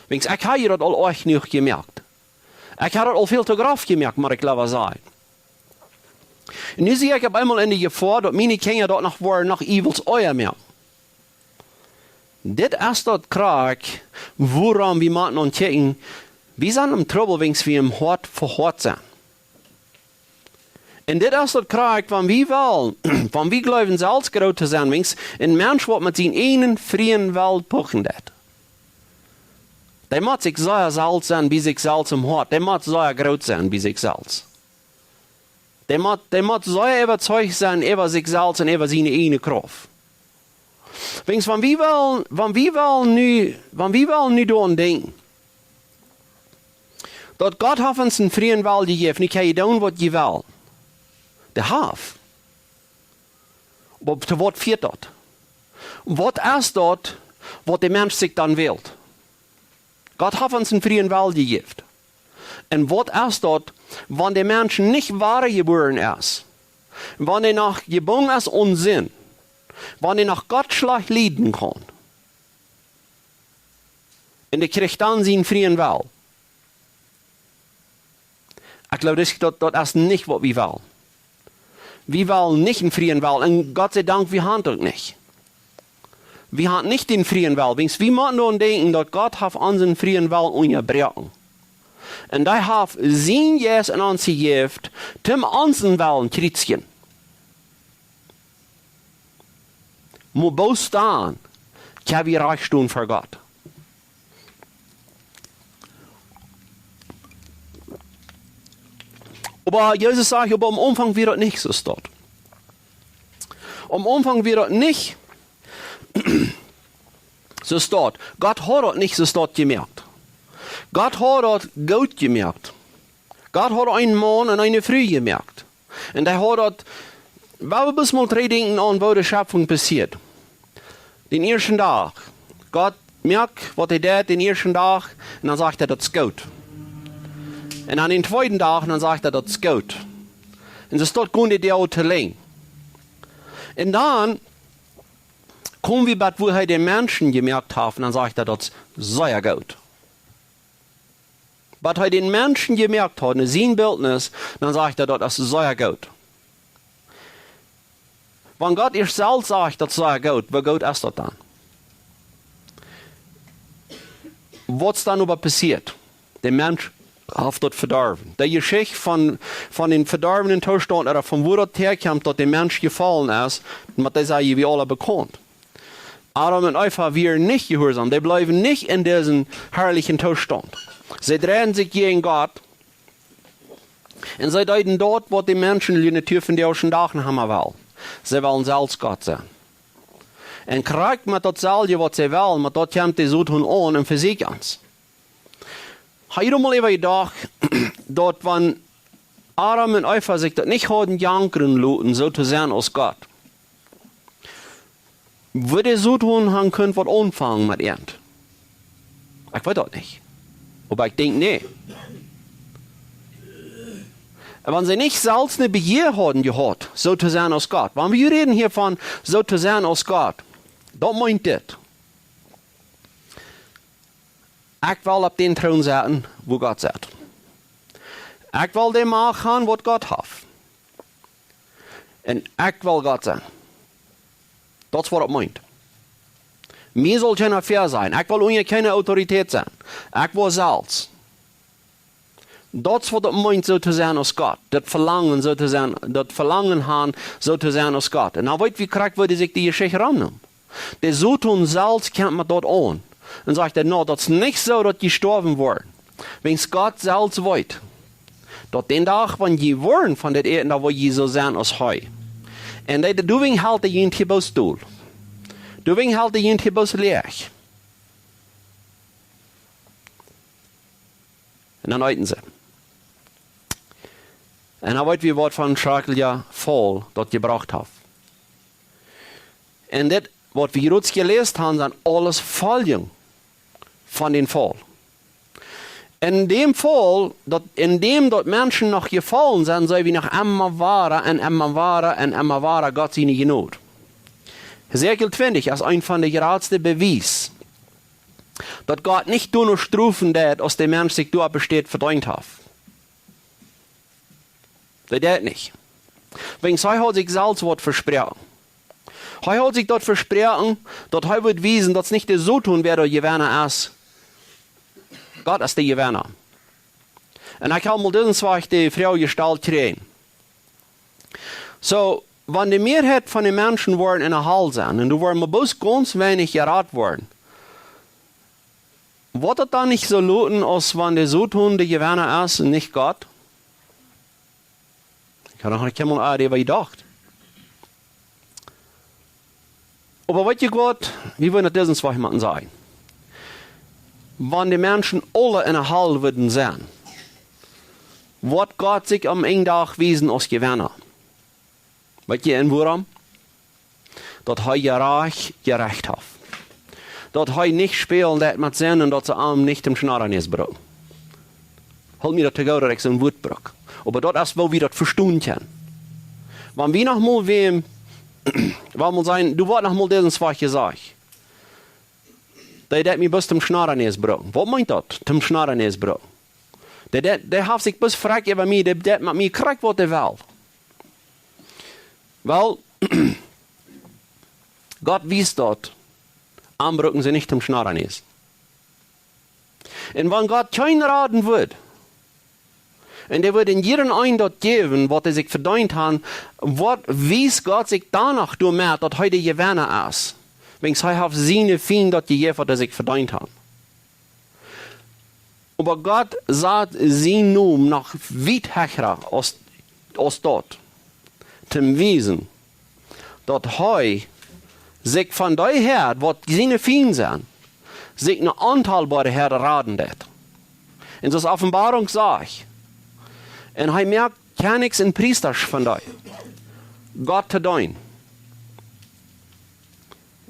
Wiels ekj hab je daut aul oajch jenuach jemoakt. Ekj hab daut aul väl too grof jemoakt, mott ekj leewa sajen. Un nu sie ekj opp eemol en de Jefoa, daut miene Kjinja daut noch woaren, noch iewels oaja moaken. Dit es daut krakjt, wuarom wie motten aun kjikjen, wie sent em Trubbel, wiels wie em Hoat vehoat sent. Un dit es daut krakjt, wan wie wellen, wan wie jleewen selfst groot to sennen, wiels een Mensch, waut met sienen eenen frieen Well puchen deit, dee mott sikj sea selfst sennen bie sikj selfst em Hoat, dee mott sea groot sennen bie sikj selfst. Dee mott, dee mott sea äwazeicht sennen äwa sikj selfst un äwa siene eejne Krauft. Wiels, wan wie wellen, wan wie wellen nu, wan wie wellen nu doaraun denkjen, daut Gott haft ons een frieen Well jejäft, nu kjenn jie doonen waut jie wellen. Dee haft. Oba to waut fieet daut? Waut es daut, waut de Mensch sikj dan wält? Gott haft ons een frieen Well jejäft. Un waut es daut, wan de Mensch nich wadajebuaren es? Wan hee noch jebungen es aun Sind? Wan hee noch Gott schlajcht lieden kaun, un dee kjricht dan sienen frieen Well. Ekj jleew, daut, daut es nich waut wie wellen. Wie wellen nich eenen frieen Well. Un Gott sie Dank, wie haben daut nich. Wie haben nich dän frieen Well. Wiels wie motten doaraun denkjen, daut Gott haft onsen frieen Well unjabroaken. Un hee haft sienen Jeist en ons jejäft, toom onsen Wellen kjrieen. Mau bloos dan kjenn wie rajcht stonen ver Gott. Oba Jesus sajcht, oba aum Aunfank wia daut nich soo, steit. Aum Aunfank wia daut nich soo, steit. Gott haud daut nich soo, steit, jemoakt. Gott haud daut goot jemoakt. Gott haud eenen Maun un eene Fru jemoakt. Un hee haud daut, wan wie bloos mol trigj denkjen aun woo de Schöpfung passieet. Dän ieeschten Dach. Gott moakt waut hee deed dän ieeschten Dach, un dan sajcht hee, daut es goot. Un aun dän tweeden Dach, un dan sajcht hee, daut es goot. Un soo steit, kunn dee Doag to lang. Un dan kome wie bat wua hee de Menschen jemoakt haft, un dan sajcht hee, daut es sea goot. Waut hee dän Menschen jemoakt haud, no sien Bilt, dan sajcht hee, daut es sea goot. Wan Gott ieescht selfst sajcht, daut es sea goot, woo goot es daut dan? Waut es dan oba passieet? De Mensch haft daut vedorwen. De Jeschicht von, von dän vedorwnen Toostaunt, ooda von wua daut häakjeem, daut de Mensch jefollen es, met dee sent wie aule bekaunt. Adam un Eva wieren nich jehuarsom. Dee bleewen nich en disen harlichen Toostaunt. See dreiden sikj jäajen Gott. Un see deeden daut, waut de Menschen en de Natua vondoag dän Dach noch emma wellen. See wellen selfst Gott sennen. Un krakjt met daut selwje, waut see wellen, met daut kjemt de Soton aun un vesieekjt ons. Hab jie mol äwajedocht, daut wan Adam un Eva sikj daut nich hauden jankren loten, soo to sennen aus Gott, wudd de Soton han kunt waut aunfangen met an? Ekj weet daut nich. Oba ekj denkj, nä. Un wan see nich selfst eene Bejäa hauden jehaut, soo to sennen aus Gott. Wan wie räden hia von soo to sennen aus Gott, daut meent dit. Ekj well opp dän Troon setten, wua Gott sett. Ekj well de Macht han, waut Gott haft. Un ekj well Gott sennen. Daut es waut daut meent. Mie saul kjeena väa sennen. Ekj well unja kjeene Autoritäet sennen. Ekj well selfst. Daut es waut daut meent, soo to sennen aus Gott. Daut Velangen, soo to sennen, daut Velangen han, soo to sennen aus Gott. Un dan weet wie krakjt, woo dee sikj de Jeschicht romnämen. De Soton selfst kjemt met daut aun. Un sajcht hee, nä, daut es nich soo, daut jie stoawen woaren. Wiels Gott selfst weet, daut dän Dach, wan jie woaren von dit äten, dan woa jie soo sennen aus hee. Un dee, doawäajen helt hee junt hia bloos dol. Doawäajen helt hee junt hia bloos läach. Un dan eeten see. Un dan weet wie, waut fa een schrakjlicha Faul daut jebrocht haft. Un dit, waut wie hia jeläst haben, sent aules Foljen von dän Faul. En däm Faul, daut, en däm daut Menschen noch jefollen sent, seenen wie noch emma wada un emma wada un emma wada Gott siene Jnod. Hesekiel twintich es een von de jratste Bewies, daut Gott nich doano strofen deed, aus de Mensch sikj doa opp de Städ vedeent haft. Dee deed nich. Wiels hee haud sikj selfst waut vesproaken. Hee haud sikj daut vesproaken, daut hee wudd wiesen, daut nich de Soton wäa de Jewenna es. Gott es de Jewenna. Un ekj hab mol disen Wajch de Froag jestalt kjräajen. Soo, wan de Mearheit von de Menschen woaren enne Hal sennen, un doa woaren mau bloos gaunz weinich jerat woaren, woat daut dan nich soo loten, aus wan de Soton de Jewenna es un nich Gott? Ekj hab noch nich emol doaräwa jedocht. Oba weet jie waut, wie wellen daut disen Wajch motten sajen. Wan de Menschen aule enne Hal wudden sennen, woat Gott sikj aum Enj Dach wiesen aus Jewenna. Weet jie, un wuarom? Daut hee jerajcht, jerecht haft. Daut hee nich spälen deit met Sind un daut see am nich em Schnora näs brucken. Hool mie daut to goot, daut ekj soon Wuat bruk. Oba daut es, woo wie daut vestonen kjennen. Wan wie noch mol wäm Waut mott sennen, du woascht noch mol disen Wajch jesajcht. Dee deed mie bloos toom Schnauben näs brucken. Waut meent daut, toom Schnauben näs brucken? Dee, dee, dee haft sikj bloos frakjt äwa mie, dee, dee deed met mie krakjt waut dee well. Well, Gott wiest daut, am brucken see nich toom Schnauben näs. Un wan Gott kjeen raden wudd, un dee wudd en jieda eenen daut jäwen, waut see sikj vedeent haben, waut wiest Gott sikj dan noch doamet, daut hee de Jewenna es? Wiels hee haft siene Fiend daut jejäft, waut see sikj vedeent haben. Oba Gott sat sienen Nomen noch wiet hecha aus, aus daut. Toom wiesen, daut hee sikj von dee Häad, waut siene Fiend sent, sikj eene ontalbare Häad raden deed. Un soo aus Openboarunk sajcht, un hee moakt Kjennichs un Priesta von dee, Gott to deenen.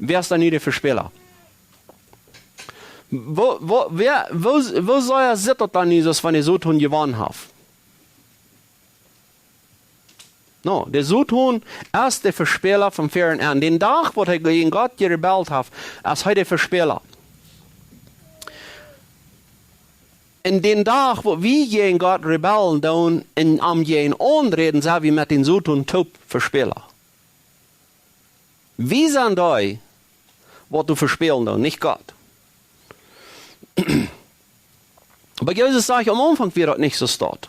Wäa es dan nu de Vespäla? Woo, woo, wäa, woo, woo soo sitt daut dan nu, aus wan de Soton jewonnen haft? No, de Soton es de Vespäla von väaren aun. Dän Dach, waut hee jäajen Gott jerebellt haft, es hee de Vespäla. Un dän Dach, waut wie jäajen Gott rebellen doonen un am jäajen aunräden, sent wie met dän Soton toop Vespäla. Wie sent dee, waut doa vespälen doonen, nich Gott. Oba Jesus sajcht, aum Aunfank wia daut nich soo staut.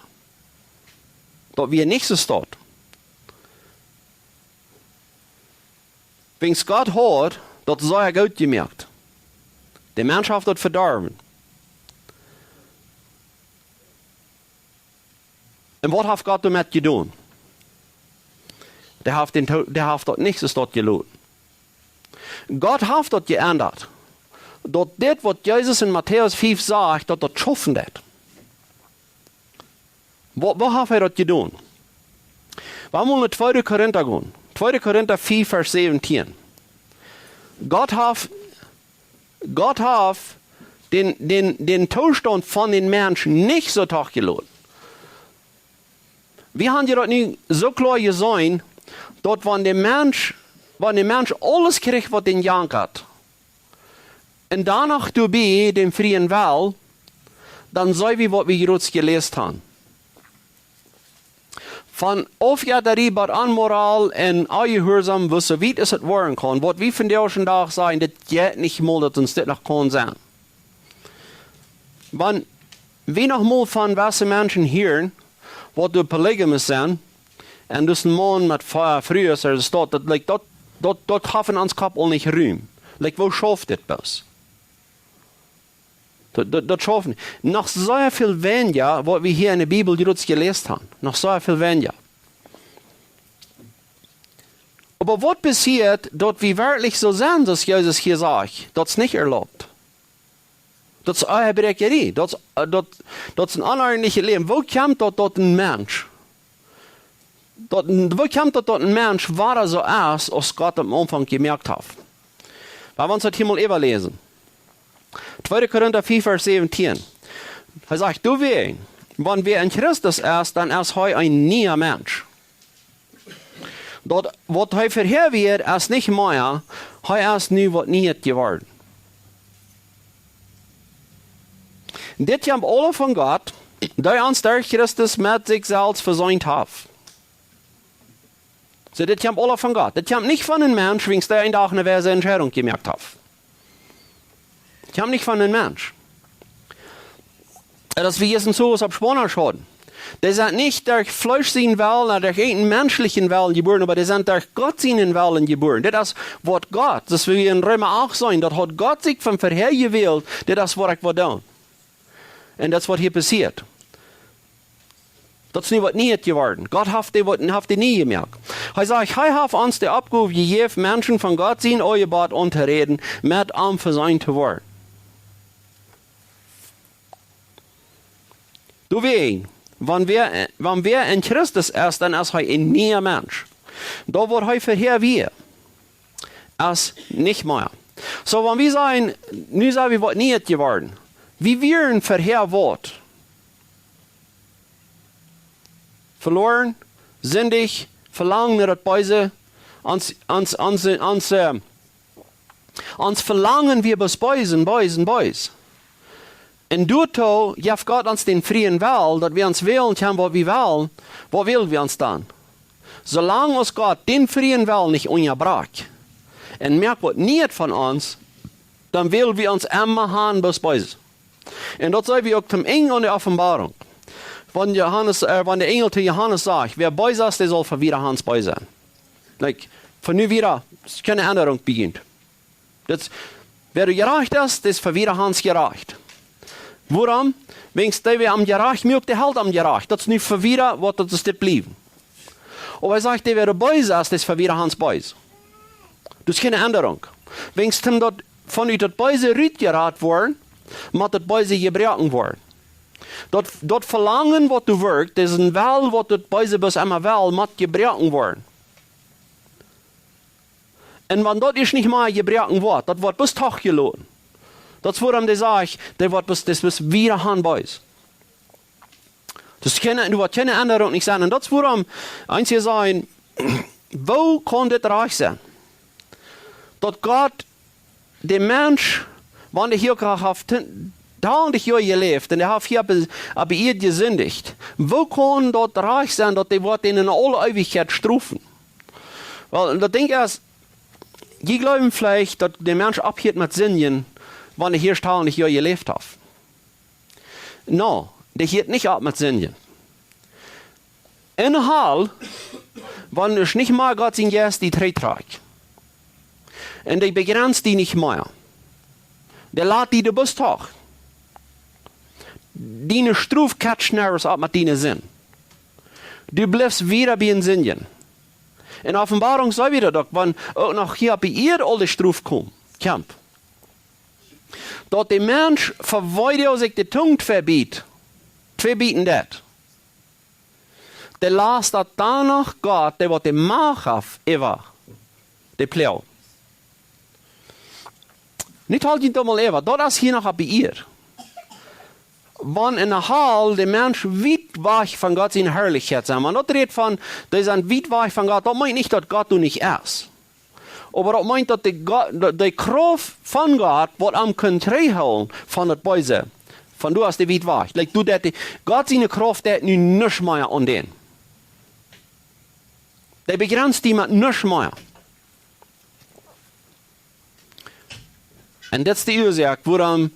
Daut wia nich soo staut. Wiels Gott haud daut sea goot jemoakt. De Mensch haud daut vedorwen. Un waut haft Gott doamet jedonen? Dee haft dän to-, dee haft daut nich soo staut jeloten. Gott haft daut jeendat. Daut dit, waut Jesus en Matäus fief sajcht, daut daut schaufen deed. Woo, woo haft hee daut jedonen? Wie motten no tweede Korinta gonen. Tweede Korinta fief, Varsch säwentieen. Gott haft, Gott haft dän, dän, dän Toostaunt von dän Mensch nich soo toojeloten. Wie haben je daut nu soo kloa jeseenen, daut wan de Mensch, wan de Mensch aules kjricht, waut dän jankat, un dan noch doabie dän frieen Well, dan seenen wie, waut wie jrod jeläst haben. Von Aufjettarie bat Onmoral un Onjehuarsaum, woo soo wiet aus et woaren kaun, waut wie vondoag dän Dach sajen, dit jeit nich mol, daut ons dit noch kaun sennen. Wan wie noch mol von jewesse Menschen hieren, waut doa polygamous sent, un daut een Maun met vea Frues, aus daut, daut, like, daut, daut, daut haft en ons Kopp aul nich Rum. Like, woo schauft dit bloos? Daut, daut, daut schauft nich. Noch sea väl weinja, waut wie hia enne Bibel jrod jeläst haben. Noch sea väl weinja. Oba waut passieet, daut wie werkjlich soo sent, soo aus Jesus hia sajcht, daut es nich erlaubt. Daut es Ehebräakjarie. Daut es, äh, daut, daut es een onordentlichet Läwen. Woo kjemt daut, daut een Mensch, daut een, woo kjemt daut, daut een Mensch wada soo es, aus Gott aum Aunfank jemoakt haft? Lot ons daut hia mol äwaläsen. Tweede Korinta fief, Varsch säwentieen. Hee sajcht, doawäajen, wan wäa en Christus es, dan es hee een niea Mensch. Daut, waut hee verhäa wia, es nich mea, hee es nu waut Nieet jeworden. Dit kjemt aula von Gott, dee ons derch Christus met sikj selfst veseent haft. Soo, dit kjemt aula von Gott. Dit kjemt nich von een Mensch, wiels dee een Dach eene weise Entscheidunk jemoakt haft. Dit kjemt nich von een Mensch. Daut es, wie es ons soo opp Spaunsch hauden. Dee sent nich derch Fleesch sien Wellen, no derch eenen menschlichen Wellen jebuaren, oba dee sent derch Gott sienen Wellen jebuaren. Dit es, waut Gott, daut wie en Reema acht seenen, daut haud Gott sikj von verhäa jewält, dit es, waut ekj well doonen. Un daut es, waut hia passieet. Daut es nu waut Nieet jeworden. Gott haft dee waut, haft dee nie jemoakt. Hee sajcht, hee haft ons de Oppgow jejäft, Menschen von Gott sien Oajaboot auntoräden, met am veseent to woaren. Doawäajen, wan wäa, wan wäa en Christus es, dan es hee een niea Mensch. Daut, waut hee verhäa wia, es nich mea. Soo, wan wie sajen, nu sent wie waut Nieet jeworden. Wie wieren verhäa waut? Veloaren, sindich, velangen no daut Beese, Ons, ons, ons, ons, äh, ons Velangen wia bloos bees un bees un bees. Un doatoo jeft Gott ons dän frieen Well, daut wie ons wälen kjennen, waut wie wellen. Waut wäl wie ons dan? Soo lang aus Gott dän frieen Well nich unjabrakjt un moakt waut Nieet von ons, dan wäl wie ons emma han bloos bees. Un daut seenen wie uk toom Enj aun de Openboarunk. Wan Johanes, äh, wan de Enjel to Johanes sajcht: "Wäa bees es, dee saul von wieda han bees sennen." Like, von nu wieda es kjeene Endrunk bie junt. Daut, wäa doa jerajcht es, dee es von wieda han jerajcht. Wuarom? Wäajens dee, wäa am jerajcht muak, dee helt am jerajcht. Daut es nu von wieda, waut daut es dit bliewen. Oba hee sajcht, dee, wäa doa bees es, dee es von wieda han bees. Daut es kjeene Endrunk. Wäajens däm daut von ut daut Beese rutjerat woaren, mott daut Beese jebroaken woaren. Daut, daut Velangen, waut doa woat, daut es een Well, waut daut Beese bloos emma well, mott jebroaken woaren. Un wan daut ieescht nich mea jebroaken woat, daut woat bloos doch jeloten. Daut es wuarom dee sajcht, dee woat bloos, dee es bloos wieda han bees. Daut es kjeene, doa woat kjeene Endrunk nich sennen. Un daut es wuarom eenje sajen: "Woo kaun dit rajcht sennen? Daut Gott, de Mensch, wan dee hia haft tachentich Joa jeläft un dee haft hia opp, opp Ieed jesindicht. Woo kaun daut rajcht sennen, daut dee woat en aule Eewichkjeit strofen?" Well, daut Dinkj es, jie jleewen veleicht, daut de Mensch opphieet met sindjen, wan dee hia tachentich Joa jeläft haft. No, dee hieet nich opp met sindjen. En de Hal, wan doa nich mea Gott sien Jeist die trigj trakjt. Un dee bejrenst die nich mea. Dee lat die doa bloos doch. Diene Strof catcht nuscht opp met diene Sind. Du blifst wieda bie en sindjen. En Openboarunk seen wie daut uk, wan uk noch hia opp de Ieed aul de Strof kjemt. Kjemt. Daut de Mensch, fa waut hee sikj de Tung vebiet, vebieten deed, dee lastat dan noch Gott, dee waut de Macht haft äwa de Ploag. Nich halt jie daut mol äwa, daut es hia noch opp de Ieed. Wan en de Hal de Mensch wiet wajch von Gott siene Harlichkjeit sent, wan daut rät von, dee sent wiet wajch von Gott, daut meent nich, daut Gott doa nich es. Oba daut meent, daut de Go-, daut de Krauft von Gott woat am kunnen trigjhoolen von daut Beese. Von doa aus dee wiet wajch. Like, du, daut dee, Gott siene Krauft deit nu nuscht mea aun dän. Dee bejrenst die met nuscht mea. Un dit es de Uasoak, wuarom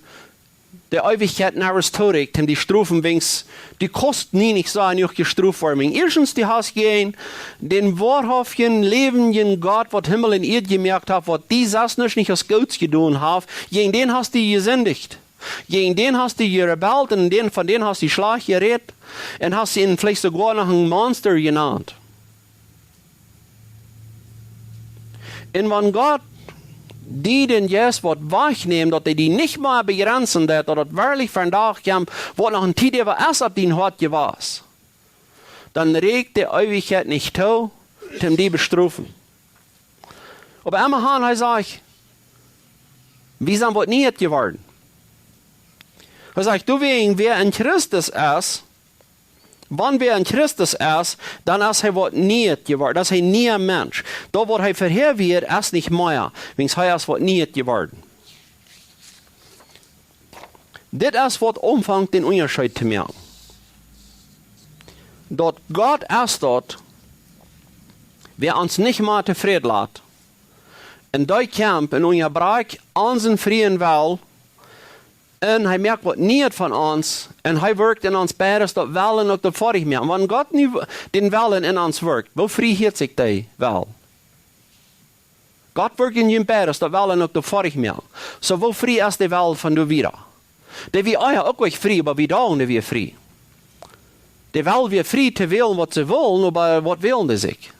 de Eewichkjeit nuscht trigj, un dee Strofen, wäajens, du kaust nie nich soo jenuach jestroft woaren. Ieeschtens, du hast jäajen dän woarhauftjen, läwendjen Gott, waut Himmel un Ieed jemoakt haft, waut die selfst nich aus Goots jedonen haft, jäajen dän hast du jesindicht. Jäajen dän hast du jerebellt un dän, von dän hast du schlajcht jerät un hast am veleicht soogoa noch een Monster jenant. Un wan Gott die dän Jeist woat wajchnämen, daut hee die nich mea bejrensen deit, daut daut werkjlich vondoag kjemt, waut noch ne Tiet äwa es opp dien Hoat jewast, dan rieekjt de Eewichkjeit nich too, toom die bestrofen. Oba emmahan, hee sajcht, wie sent waut Nieet jeworden. Hee sajcht, doawäajen, wäa en Christus es, wan wäa en Christus es, dan es hee waut Nieet jeworden, dan es hee een niea Mensch. Daut waut hee verhäa wia, es nich mea, wäajens hee es waut Nieet jeworden. Dit es waut aunfangt dän Unjascheet to moaken. Daut Gott es daut, wäa ons nich mea tofräd lat. Un dee kjemt un unjabrakjt onsen frieen Well. Un hee moakt waut Nieet von ons. Un hee wirkjt en ons beides, daut Well un uk daut Foadich moaken. Wan Gott nu dän Well en ons wirkjt, woo frie hieet sikj dee Well? Gott wirkjt en junt beides, daut Well un uk daut Foadich moaken. Soo, woo frie es de Well von doa wieda? Dee wia ea uk nich frie, oba wie dochten, dee wia frie. De Well wia frie to wälen, waut see wullen, oba waut wälen dee sikj?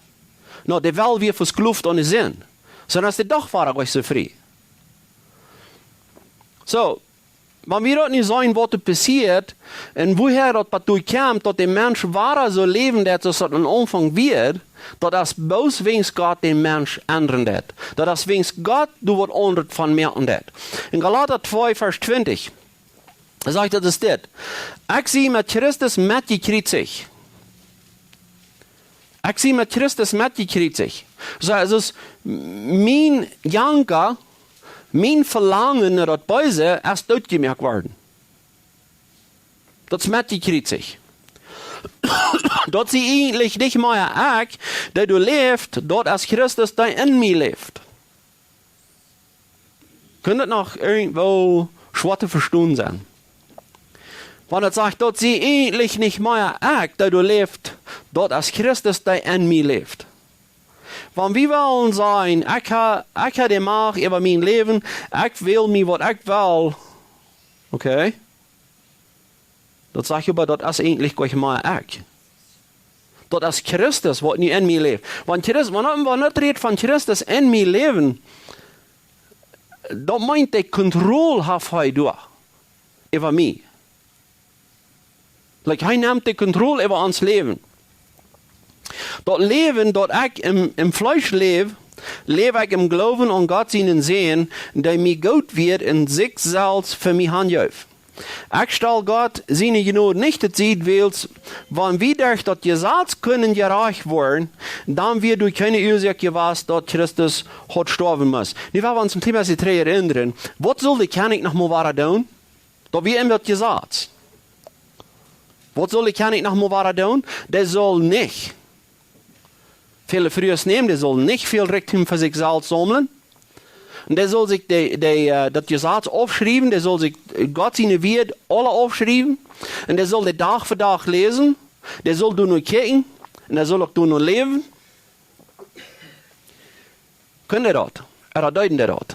No, de Well wia vesklowt aun de Sind. Soo, dan es dee doch wada nich soo frie. Soo, wan wie daut nu seenen, waut doa passieet, un wuaha daut bat doa kjemt, daut de Mensch wada soo läwen deit, soo aus daut aum Aunfank wia, daut es bloos wäajens Gott dän Mensch endren deit. Daut es wäajens Gott doa waut aundret von moaken deit. En Galata twee, Varsch twintich, sajcht, daut es dit: "Ekj sie met Christus metjekjriezicht." Ekj sie met Christus metjekjriezicht. Soo, aulsoo es mien Janka, mien Velangen no daut Beese es dootjemoakt worden. Daut es metjekjriezicht. Daut sie eejentlich nich mea ekj, dee doa läft, daut es Christus, dee en mie läft. Kunn daut noch irjentwoo schwoa to vestonen sennen? Wan et sajcht, daut sie eejentlich nich mea ekj, dee doa läft, daut es Christus, dee en mie läft. Wan wie wellen sajen, ekj ha, ekj ha de Macht äwa mien Läwen, ekj wäl mie waut ekj well. Okay? Daut sajcht oba, daut es eejentlich nich mea ekj. Daut es Christus, waut nu en mie läft. Wan Christ-, wan, wan daut rät von Christus en mie läwen, daut meent, de Kontroll haft hee doa äwa mie. Like, hee nemt de Kontroll äwa ons Läwen. Daut Läwen, daut ekj em, em Fleesch läw, läw ekj em Gloowen aun Gott sienen Sän, dee mie goot wort un sikj selfst fa mie hanjeef. Ekj stal Gott siene Jnod nich to Sied, wiels wan wie derch daut Jesaz kunnen jerajcht woaren, dan wia doa kjeene Uasoak jewast, daut Christus haud stoawen musst. Nu, wie wellen ons een kjlien bät trigj erinnren. Waut sull de Kjennich noch mol wada doonen? Daut wia em daut Jesaz. Waut sull de Kjennich noch mol wada doonen? Dee sull nich. Väle Frues nämen, dee sull nich väl Rikjdom fa sikj selfst saumlen. Un dee sull sikj de, de, äh, daut Jesaz aufschriewen, dee sull sikj, äh, Gott siene Wieed aule aufschriewen. Un dee sull dee Dach fa Dach läsen. Dee sull doano kjikjen. Un dee sull uk doano läwen. Kunn dee daut? Ooda deeden dee daut?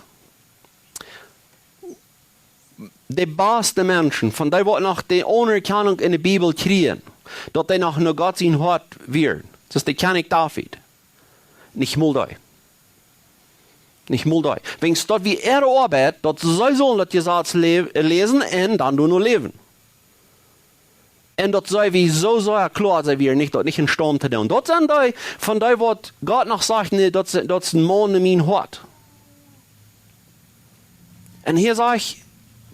De baste Menschen, von dee waut noch de Aunerkjanunk enne Bibel kjrieejen, daut dee noch no Gott sien Hoat wieren. Daut es de Kjennich David. Nich mol dee. Nich mol dee. Wäajens daut wia äare Oabeit, daut see sullen daut Jesaz lä-, läsen un dan doano läwen. Un daut see wie soo, soo kloa, see wieren nich, daut nich en Staum to doonen. Daut sent dee, von dee waut Gott noch sajcht, nä, daut es, daut es een Maun no mien Hoat. Un hia sajcht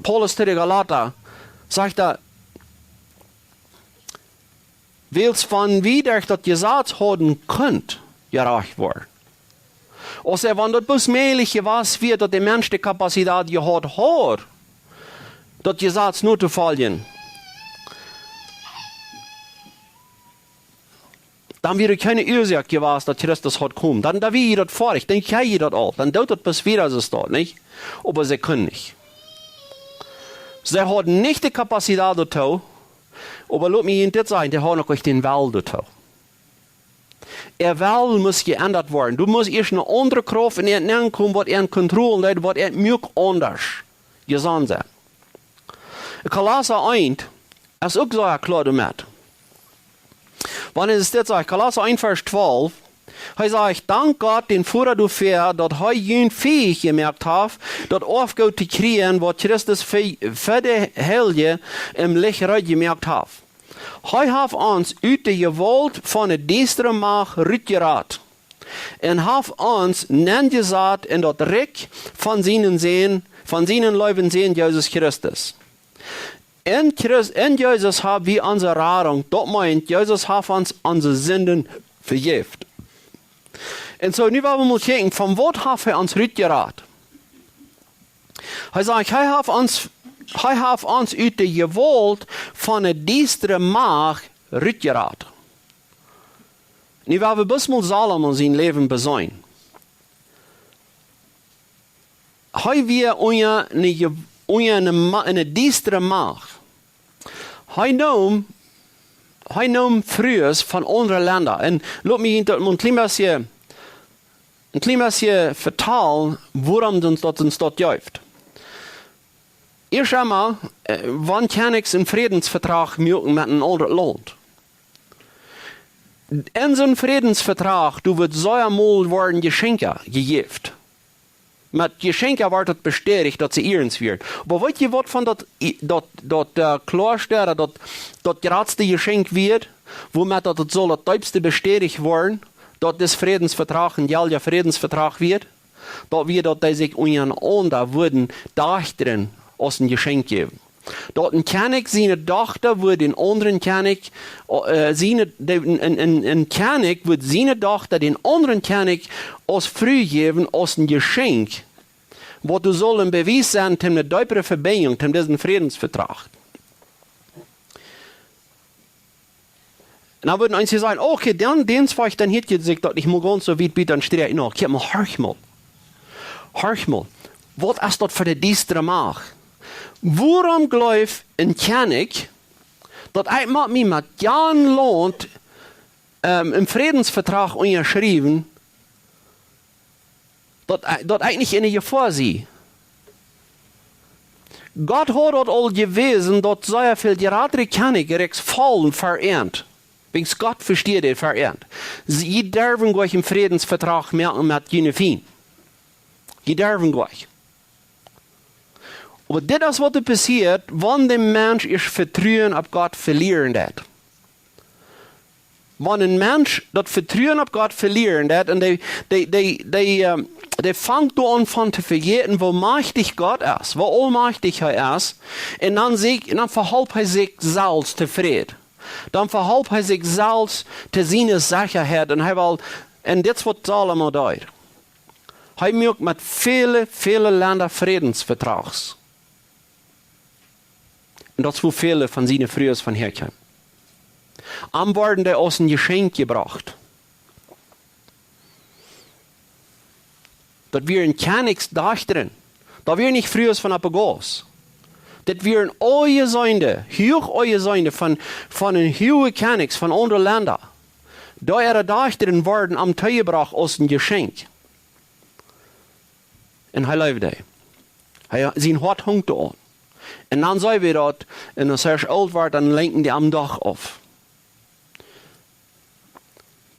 Paulus to de Galata, sajcht hee, wiels wan wie derch daut Jesaz hauden kunt jerajcht woaren. Aus ea wan daut bloos mäajlich jewast wia, daut de Mensch de Kapazitat jehaut haud, daut Jesaz notofoljen, dan wia kjeene Uasoak jewast, daut Christus haud komen. Dan, dan wia daut foadich, dan kjrieech jie daut aul. Dan deed daut bloos wieda, soo steit, nich? Oba see kunnen nich. See hauden nich de Kapazitat doatoo, oba lot mie junt dit sajen, dee hauden uk nich dän Well doatoo. Äa Well must jeendat woaren. Doa must ieescht eene aundre Krauft en an nenkomen, waut an Kontroll deit, waut an muak aundasch jesonnen sent. Kolossa eent es uk soo kloa doamet. Wan et dit sajcht, Kolossa eent Varsch twalf, hee sajcht: "Dank Gott, dän Voda doafäa, daut hee junt fähich jemoakt haft, daut Oafgoot to kjrieen, waut Christus fa, fa de Heilje em Licht reed jemoakt haft." Hee haft ons ut de Jewault von de diestre Macht rutjerat un haft ons nenjesat en daut Rikj von sienen Sän, von sienen leewen Sän Jesus Christus. En Christ, en Jesus hab wie onse Radunk, daut meent, Jesus haft ons onse Sinden vejäft. Un soo, nu well wie mol kjikjen, von waut haft hee ons rutjerat? Hee sajcht, hee haft ons, hee haft ons ut de Jewault von de diestre Macht rutjerat. Nu well wie bloos mol Salomo sien Läwen beseenen. Hee wia unja eene Je-, unja eene Ma-, eene diestre Macht. Hee neem, hee neem Frues von aundre Lenda. Un lot mie daut mol een kjlien bät, een kjlien bät vetalen, wuarom daut, daut ons daut jeft. Ieescht eemol, äh, wan Kjennichs een Frädensvetrag moaken met een aundret Launt. En soon Frädensvetrag, doa woat sea mol woaren Jeschenkja jejäft. Met Jeschenkja woat daut bestädicht, daut see iernst wieren. Oba weet jie waut von daut, daut, daut, äh, kloaste, daut, daut jratste Jeschenkj wia, wuamet daut, daut saul daut deepste bestädicht woaren, daut dis Frädensvetrag een jeltja Frädensvetrag wia? Daut wia, daut dee sikj unjarenaunda wudden Dajchta aus een Jeschenkj jäwen. Daut een Kjennich siene Dochta wudd dän aundren Kjennich, äh, siene, de, een, een, een, een Kjennich wudd siene Dochta dän aundren Kjennich aus Fru jäwen, aus een Jeschenkj. Waut doa saul een Bewies sennen, om ne deepre Vebinjunk, om disen Frädensvetrag. Un dan wudden eenje sajen: "Oh, okay, dan, dan, dan hieet sikj daut nich mea gaunz soo wiet bie dän Sträakj." No, kjikj mol, horch mol. Horch mol. Waut es daut fa ne diestre Macht? Wuarom jleeft een Kjennich, daut ekj mott mie met jan Launt, ähm, een Frädensvetrag unjaschriewen, daut, daut ekj nich enne Jefoa sie? Gott haud daut aul jewäsen, daut sea väl jratre Kjennichrikjs faulen vereent. Wiels Gott vesteet daut vereent. Jie derwen goanich een Frädensvetrag moaken met june Fiend. Jie derwen goanich. Oba dit es waut doa passieet, wan de Mensch äa Vetruen opp Gott velieren deit. Wan een Mensch daut Vetruen opp Gott velieren deit un dee, dee, dee, dee, ähm, dee fangt doa aun von to vejäten, woo majchtich Gott es, woo aulmajchtich hee es, un dan sikj, dan vehalpt hee sikj selfst tofräd. Dan vehalpt hee sikj selfst to siene Sechaheit un hee well, un dit es waut Salomo deed. Hee muak met väle, väle Lenda Frädensvetrags. Un daut es wua väle von siene Frues von häakjeemen. Am worden dee aus een Jeschenkj jebrocht. Daut wieren Kjennichsdochtren. Daut wieren nich Frues von oppe Gauss. Dit wieren Aunjeseene, huach Aunjeseene von, von een huagen Kjennich, von aundre Lenda. Doa äare Dochtren worden am toojebrocht aus een Jeschenkj. Un hee leewd dee. Hee, sien Hoat hunk doa aun. Un dan see wie daut, un aus hee oolt wort, dan lenkjten dee am doch auf.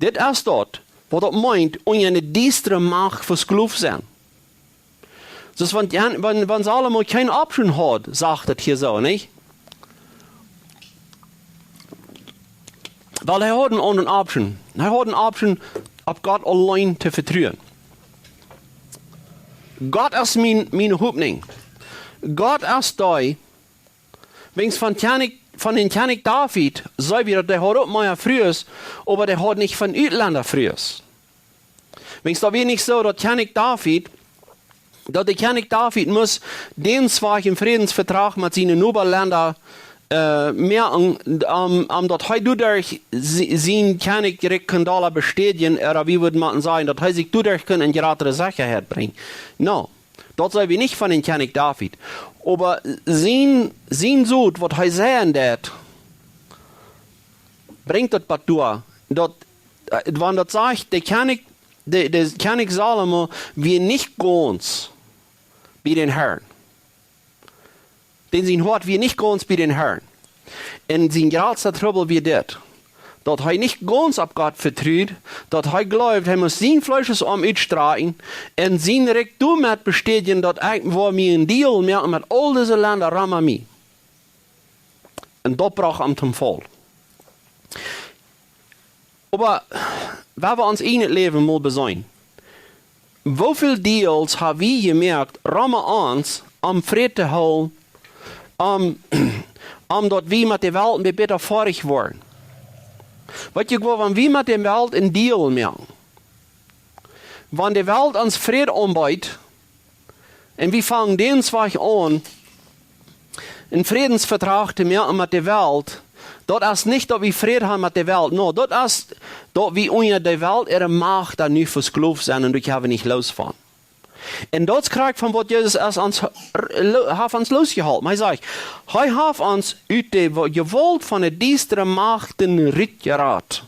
Dit es daut, waut daut meent, unja ne diestre Macht vesklooft sennen. Soo, wan, wan, wan Salomo kjeen Option haud, sajcht daut hia soo, nich? Wiels hee haud eene aundre Option. Hee haud eene Option, opp Gott auleen to vetruen. Gott es mien, miene Hopninj. Gott es dee, wiels von Kjennich, von dän Kjennich David, see wie daut, dee haud uk mea Frues, oba dee haud nich von Utlenda Frues. Wiels daut wia nich soo, daut Kjennich David, daut de Kjennich David must dän Zwakj een Frädensvetrag met siene Nobalenda, äh, moaken, om, om daut hee doaderch si-, sien Kjennichrikj kunn dolla bestädjen, ooda wie wudden motten sajen, daut hee sikj doaderch kunn en jratre Sechaheit brinjen. No, daut see wie nich von dän Kjennich David. Oba sien, sien Sot, waut hee sajen deed, brinjt daut bat doa, daut, äh, wan daut sajcht, de Kjennich, de, de Kjennich Salomo wia nich gaunz bie dän Herrn. Dän sien Hoat wia nich gaunz bie dän Herrn. Un sien jratsta Trubbel wia dit, daut hee nich gaunz opp Gott vetrud, daut hee jleewd, hee must sien Fleesch om utstrakjen un sien Rikj doamet bestädjen, daut ekj woa mie een Deal moaken met aul dise Lenda rom mie. Un daut brocht am toom Faul. Oba wan wie ons ieejnet Läwen mol beseenen, woo väl Deals ha wie jemoakt, rom ons, om Fräd to hoolen, om, om daut wie met de Welt een bät bäta foadich woaren? Weet jie, wan wie met de Welt een Deal moaken, wan de Welt ons Fräd aunbeet, un wie fangen dän Zwakj aun, een Frädensvetrag to moaken met de Welt, daut es nich, daut wie Fräd haben met de Welt. No, daut es, daut wie unja de Welt äare Macht dan nu vesklooft sent un doa kome wie nich loos von. Un daut kjrie wie von waut Jesus es ons, lo-, haft ons losjeholpen. Hee sajcht, hee haft ons ut de Wo-, Jewault von de diestre Machten rutjerat.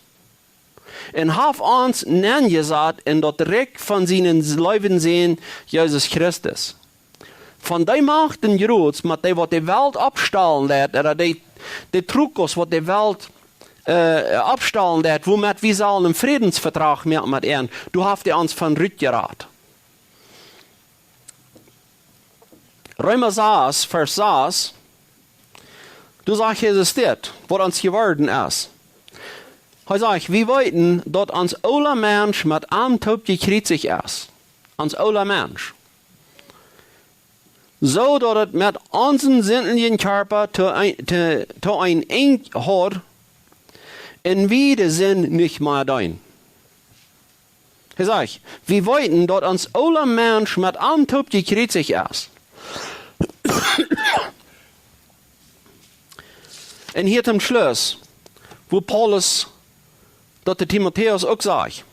Un haft ons nenjesat en daut Rikj von sienen leewen Sän, Jesus Christus. Von dee Machten jrod, met dee waut de Welt oppstalen deit, ooda dee, dee Trucos waut de Welt, äh, oppstalen deit, wuamet wie sellen een Frädensvetrag moaken met an, doa haft hee ons von rutjerat. Reema sas, Varsch sas, doa sajcht Jesus dit, waut ons jeworden es. Hee sajcht, wie weeten, daut ons oola Mensch met am toop jekjriezicht es. Ons oola Mensch. soo daut et met onsen sindjen Kjarpa to een, to, to een Enj haud, un wie de Sind nich mea deenen. Hee sajcht, wie weeten, daut ons oola Mensch met am toop jekjriezicht es. Un hia toom Schluss, woo Paulus daut de Timotäus uk sajcht.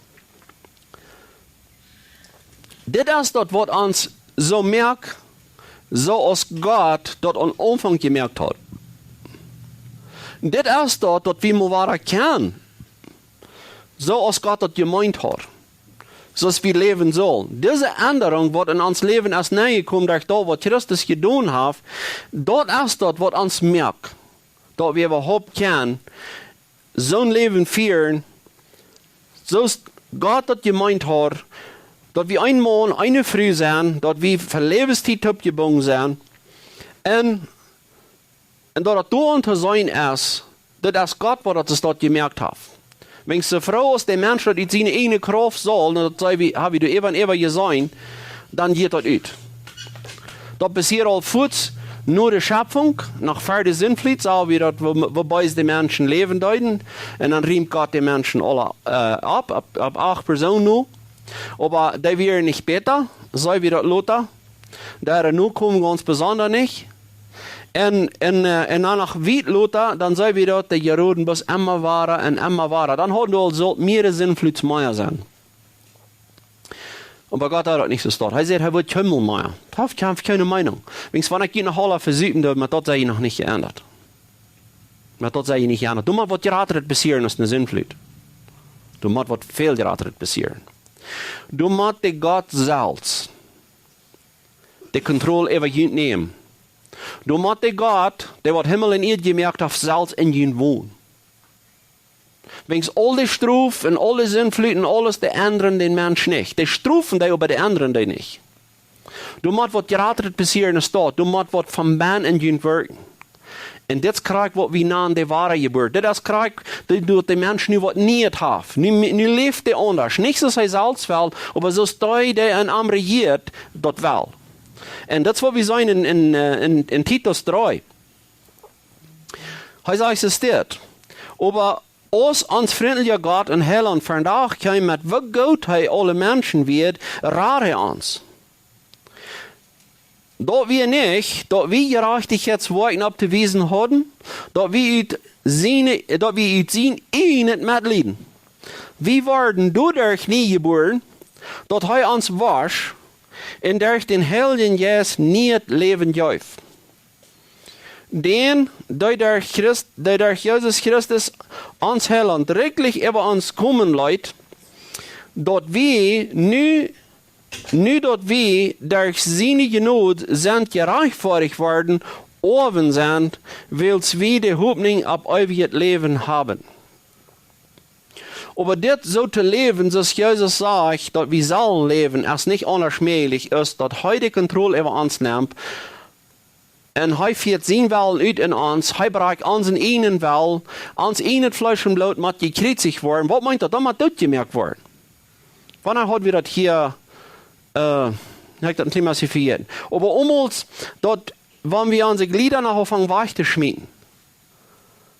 Dit es daut, waut ons soo moakt, soo aus Gott daut aum Aunfank jemoakt haud. Dit es daut, waut wie mol woaren kjennen, soo aus Gott daut jemeent haud, soo aus wie läwen sullen. Dise Endrunk, waut en ons Läwen es nenjekomen derch daut, waut Christus jedonen haft, daut es daut, waut ons moakt, daut wie äwahaupt kjennen soon Läwen fieren, soo aus Gott daut jemeent haud, daut wie een Maun, eene Fru sent, daut wie fa Läwenstiet toopjebungen sent, un, un daut daut doaraun to seenen es, daut es Gott, waut daut es, daut jemoakt haft. Wan de Fru aus de Mensch daut ut siene ieejne Krauft saul, un daut see wie, hab wie doa äwa un äwa jeseenen, dan jeit daut ut. Daut passieet aul fuaz no de Schepfunk, noch ver de Sintflut, sach wie daut, woo, woo bees de Menschen läwen deeden. Un dan riemt Gott de Menschen aula, äh, opp, opp, opp acht Persoonen no. Oba dee wieren nich bäta, sach wie daut lota. Doa no komen gaunz besonda nich. Un, un, äh, un dan noch wiet lota, dan sach wie daut, dee jeroden bloos emma wada un emma wada. Dan hauden wie aul sult mea Sintfluts mea sennen. Oba Gott haud daut nich soo stoakj. Hee säd, hee wudd kjeenmol mea. Daut haft kjeen, kjeene Meenunk. Wiels wan ekj junt noch aula vesupen doo, oba daut sie noch nich jeendat. Oba daut sie nich jeendat. Doa mott waut jratret passieren aus eene Sintflut. Doa mott waut väl jratret passieren. Doa mott de Gott selfst de Kontroll äwa junt nämen. Doa mott de Gott, dee waut Himmel un Ieed jemoakt haft, selfst en junt wonen. Wiels aul de Strof un aul de Sintflut un aules, dee endren dän Mensch nich. Dee strofen dee, oba dee endren dee nich. Doa mott waut jratret passieren aus daut. Doa mott waut von bennen en junt werkjen. Un dit es krakjt waut wie nanen de Wadajeburt. Dit es krakjt, daut, daut de Mensch nu waut Nieet haft. Nu, nu läft dee aundasch. Nich soo aus hee selfst well, oba soo aus dee, dee en am rejieet, daut well. Un dit es waut wie seenen en, en, äh, en, en Titus dree. Hee sajcht, es dit. Oba aus ons frintlicha Gott un Heilaunt vondoag kjeem, met woo goot hee aule Menschen wia, rad hee ons. Daut wie nich, daut wie Jerajchtichkjeitswoakjen opptowiesen hauden, daut wie ut siene, daut wie ut sien ieejnet Metleet. Wie worden doaderch nie jebuaren, daut hee ons wosch un derch dän Heiljen Jeist nieet Läwen jeef. Dän, dee derch Christ, dee derch Jesus Christus, ons Heilaunt, rikjlich äwa ons komen leet, daut wie nu, nu daut wie derch siene Jnod sent jerajchtfoadicht worden, Oawen sent, wiels wie de Hopninj opp eewjet Läwen haben. Oba dit soo to läwen, soo aus Jesus sajcht, daut wie sellen läwen, es nich aundasch mäajlich, es daut hee de Kontroll äwa ons nemt. Un hee fieet sienen Wellen ut en ons, hee brakjt onsen ieejnen Wellen, ons ieejnet Fleesch un Bloot mott jekjriezicht woaren. Waut meent daut? Daut mott dootjemoakt woaren. Wanea haud wie daut hia, äh, hab ekj daut een Thema vejäten? Oba aulemol daut, wan wie onse Jlieda noch aunfangen wajch to schmieten.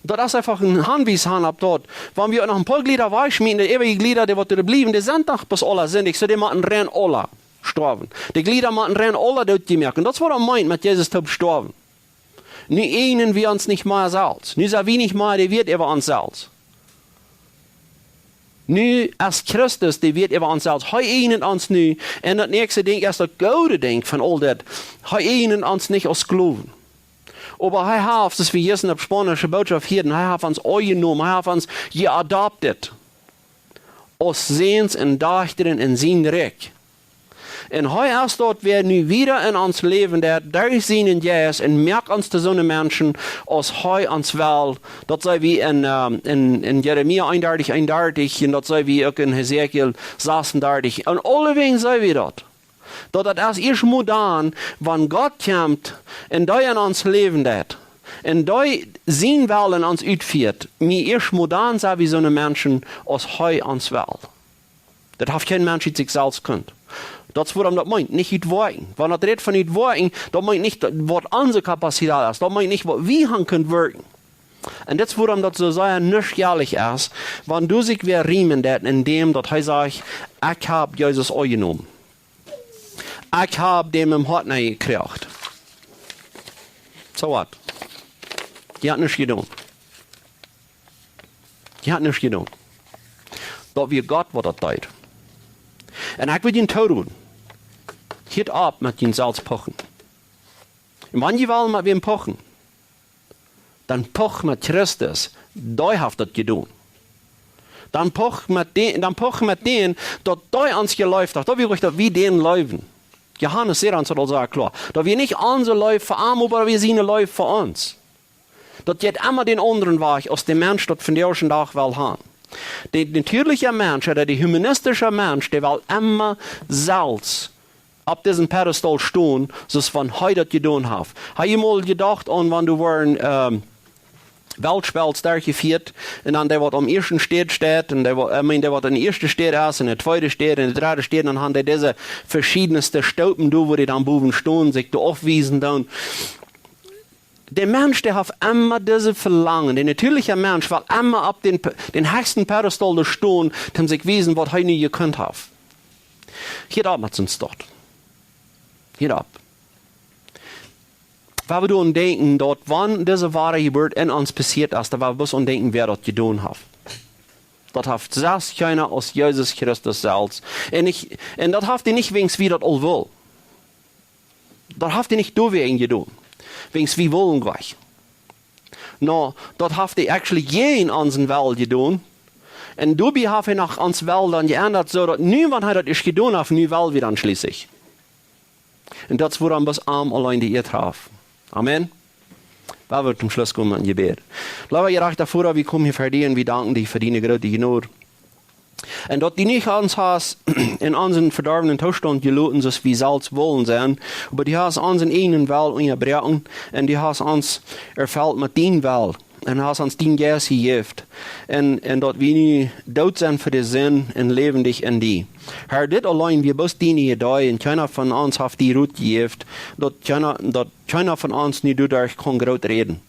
Daut es eefach een Hanwies han opp daut. Wan wie noch een poa Jlieda wajchschmieten, de äwaje Jlieda, dee waut doa bliewen, dee sent doch bloos aula sindich, soo dee motten rein aula stoawen. De Jlieda motten rein aula dootjemoakt. Un daut es waut hee meent met Jesus toop stoawen. Nu ieejnen wie ons nich mea selfst. Nu sent wie nich mea de Wieet äwa ons selfst. Nu es Christus de Wieet äwa ons selfst. Hee ieejnet ons nu. Un daut näakjste Dinkj es daut goode Dinkj von aul dit. Hee ieejnet ons nich aus Sklowen. Oba hee haft, soo aus wie jistren opp Spaunische Bootschoft hieeden, hee haft ons aunjenomen, hee haft ons jeadopted aus Säns un Dajchta en sien Rikj. Un hee es daut, wäa nu wieda en ons läwen deit, derch sienen Jeist, un moakt ons to soone Menschen, aus hee ons well. Daut seen wie en, ähm, en, en Jeremia eenundartich, eenundartich, un daut seen wie uk en Hesekiel sasundartich. Un aulewäajen seen wie daut. Daut daut es ieescht mol dan, wan Gott kjemt un dee en ons läwen deit, un dee sienen Wellen en ons utfieet, mau ieescht mol dan sent wie soone Menschen, aus hee ons well. Daut haft kjeen Mensch ut sikj selfst kunt. Daut es wuarom daut meent, nich ut Woakjen. Wan daut rät von ut Woakjen, daut meent nich daut, waut onse Kapazitat es. Daut meent nich, waut wie han kunnen woakjen. Un dit es wuarom daut soo sea nuscht jelich es, wan du sikj wäa riemen deist en däm, daut hee sajcht: "Ekj hab Jesus aunjenomen. Ekj hab däm em Hoat nenn jekjräajen." So waut? Jie haben nuscht jedonen. Jie haben nuscht jedonen. Daut wia Gott, waut daut deed. Un ekj well junt toroden: Hieet opp met junt selfst puchen. Un wan jie wellen met wäm puchen, dan pucht met Christus, dee haft daut jedonen. Dan pucht met dän, dan pucht met dän, daut dee ons jeleeft haft. Daut wia nich, daut wie dän leewen. Johanes sajcht ons daut aul soo kloa. Daut wia nich onse Leew fa am, oba daut wia siene Leew fa ons. Daut jeit emma dän aundren Wajch, aus de Mensch daut vondoag dän Dach well han. De natieeliche Mensch, ooda de humanistische Mensch, dee well emma selfst opp disen Pedestal stonen, soo aus wan hee daut jedonen haft. Hast du mol jedocht aun, wan du woaren, ähm, Weltspels derchjefieet, un dan dee, waut aum ieeschten Städ steit, un dee, waut, I mean, dee, waut aum ieeschten Städ es, un de tweede Städ, un de dredde Städ, dan han dee dise veschiedne Stoopen doa, wua dee dan bowen stonen, sikj doa aufwiesen doonen. De Mensch, dee haft emma dise Velangen. De natieeliche Mensch well emma opp dän Pe-, dän hechsten Pedestal doa stonen, om sikj wiesen, waut hee nu jekunt haft. Hieet opp met soon Stoff. Hieet opp. Wan wie doaraun denkjen, daut wan dise woare Jeburt en ons passieet es, dan woa wie bloos aun denkjen, wäa daut jedonen haft. Daut haft selfst kjeena aus Jesus Christus selfst. Un nich, un daut haft hee nich, wäajens wie daut aul wullen. Daut haft hee nich doawäajen jedonen, wäajens wie wullen nich. No, daut haft hee actually jäajen onsen Well jedonen. Un doabie haft hee noch ons Well dan jeendat, soo daut nu, wan hee daut ieescht jedonen haft, nu well wie dan schlieslich. Un daut es wuarom bloos am auleen de Ea haft. Amen. Wie woaren toom Schluss komen met een Jebäd. Leewa jerajchta Voda, wie komen hia ver die un wie danken die fa diene groote Jnod. Un daut du nich ons hast en onsen vedorwnen Toostaunt jeloten, soo aus wie selfst wullen sennen, oba du hast onsen eejnen Well unjabroaken un du hast ons erfelt met dienen Well un hast ons dienen Jeist jejäft. Un, un daut wie nu doot sent fa de Sind un läwendich en die. Herr, dit auleen wia bloos diene Idee un kjeena von ons haft die Rot jejäft, daut kjeena, daut kjeena von ons nu doaderch kunn groot räden.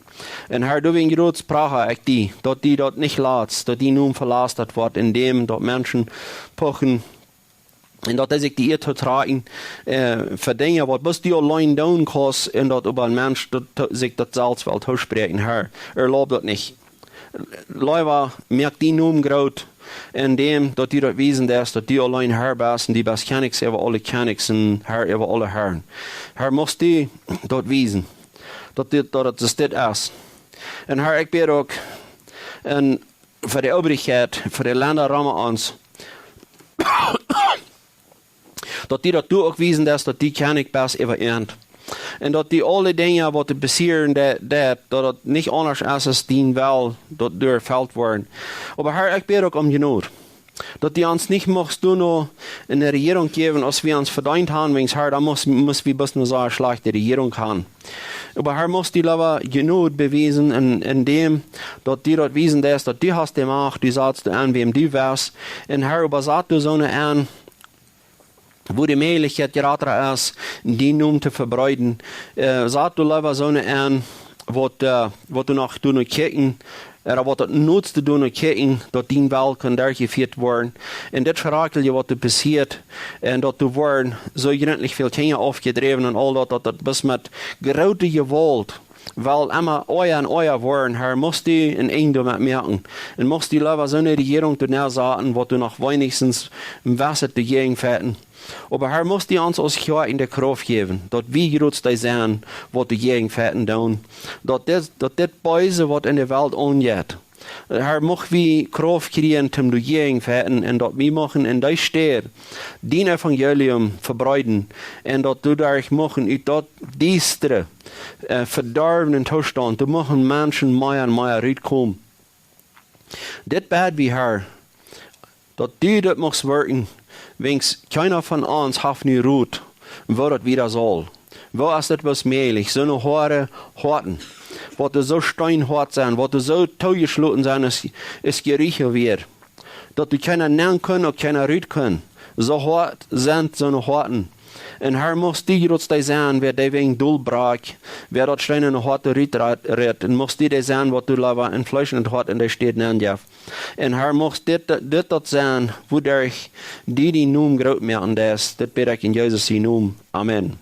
Un Herr, doawäajen jrod pracha ekj die, daut du daut nich latst, daut dien Nomen velastat woat, en däm daut Menschen puchen, un daut dee sikj de Ea tootrajen, äh, fa Dinja, waut bloos du auleen doonen kaust, un daut oba een Mensch daut, daut sikj daut selfst well toospräakjen, Herr. Erlaub daut nich. Leewa, moak dienen Nomen groot, en däm daut du daut wiesen deist, daut du auleen Herr best, un du best Kjennich äwa aule Kjennichs un Herr äwa aule Herren. Herr, muchst du daut wiesen, daut dit, daut et dit es. Un Herr, ekj bäd uk, un fa de Obrigkeit, fa de Lenda rom ons, daut du daut du uk wiesen deist, daut du Kjennich best äwa an. Un daut du aule Dinja, waut doa passieren, daut, daut, daut daut nich aundasch es aus dien Well, daut doa erfelt woaren. Oba Herr, ekj bäd uk om Jnod, daut du ons nich muchst doano eene Rejierunk jäwen, aus wie ons vedeent han, wäajens Herr, dan must, must wie bloos eene sea schlajchte Rejierunk han. Oba Herr, muchst du leewa Jnod bewiesen en, en däm daut du daut wiesen deist, daut du hast de Macht, du satst doa aun, wäm du west. Un Herr, oba sat du soone aun, wua de Mäajlichkjeit jrata es, dienen Nomen to vebreeden. Äh, sat du leewa soone aun, waut, äh, waut doano kjikjen, äh, waut daut nutzt doano kjikjen, daut dien Well kaun derchjefieet woaren. Un dit Schrakjliche, waut doa passieet, un daut doa woaren soo jrintlich väl Kjinja aufjedräwen un aul daut, daut daut bloos met groote Jewault well emma oaja un oaja woaren, Herr, muchst du een Enj doamet moaken. Un muchst du leewa soone Rejierunk doano saten, waut doa noch weens een bät doajäajen fajcht. Oba Herr, muchst du ons aus Kjoakj de Krauft jäwen, daut wie jrod dee sennen, waut doajäajen fajcht doonen. Daut dit, daut dit Beese, waut en de Welt aunjeit, Herr, mucht wie Krauft kjrieen, om doajäajen fajchten, un daut wie muchten en dee Städ dien Evangelium vebreeden, un daut doaderch muchten ut daut diestre, äh, vedorwne Toostaunt, doa muchten Menschen mea un mea rutkomen. Dit bäd wie, Herr, daut du daut muchst werkjen, wäajens kjeena von ons haft nu Rot, woo daut wieda saul. Woo es daut bloos mäajlich, soone hoade Hoaten, waut doa soo steenhoat sent, waut doa soo toojeschloten sent, es, es Jericho wia, daut doa kjeena nenn kunn, uk kjeena rut kunn. Soo hoat sent soone Hoaten. Un Herr, muchst du jrods dee sennen, wäa dee wäajen dol brakjt, wäa daut Steen en de Hoat rut rädt, un muchst du dee sennen, waut du leewa en Fleesch un Hoat en de Städ nenjeft. Un Herr, muchst dit, dit daut sennen, wuaderch du dienen Nomen groot moaken deist. Dit bäd ekj en Jesus sienen Nomen. Amen.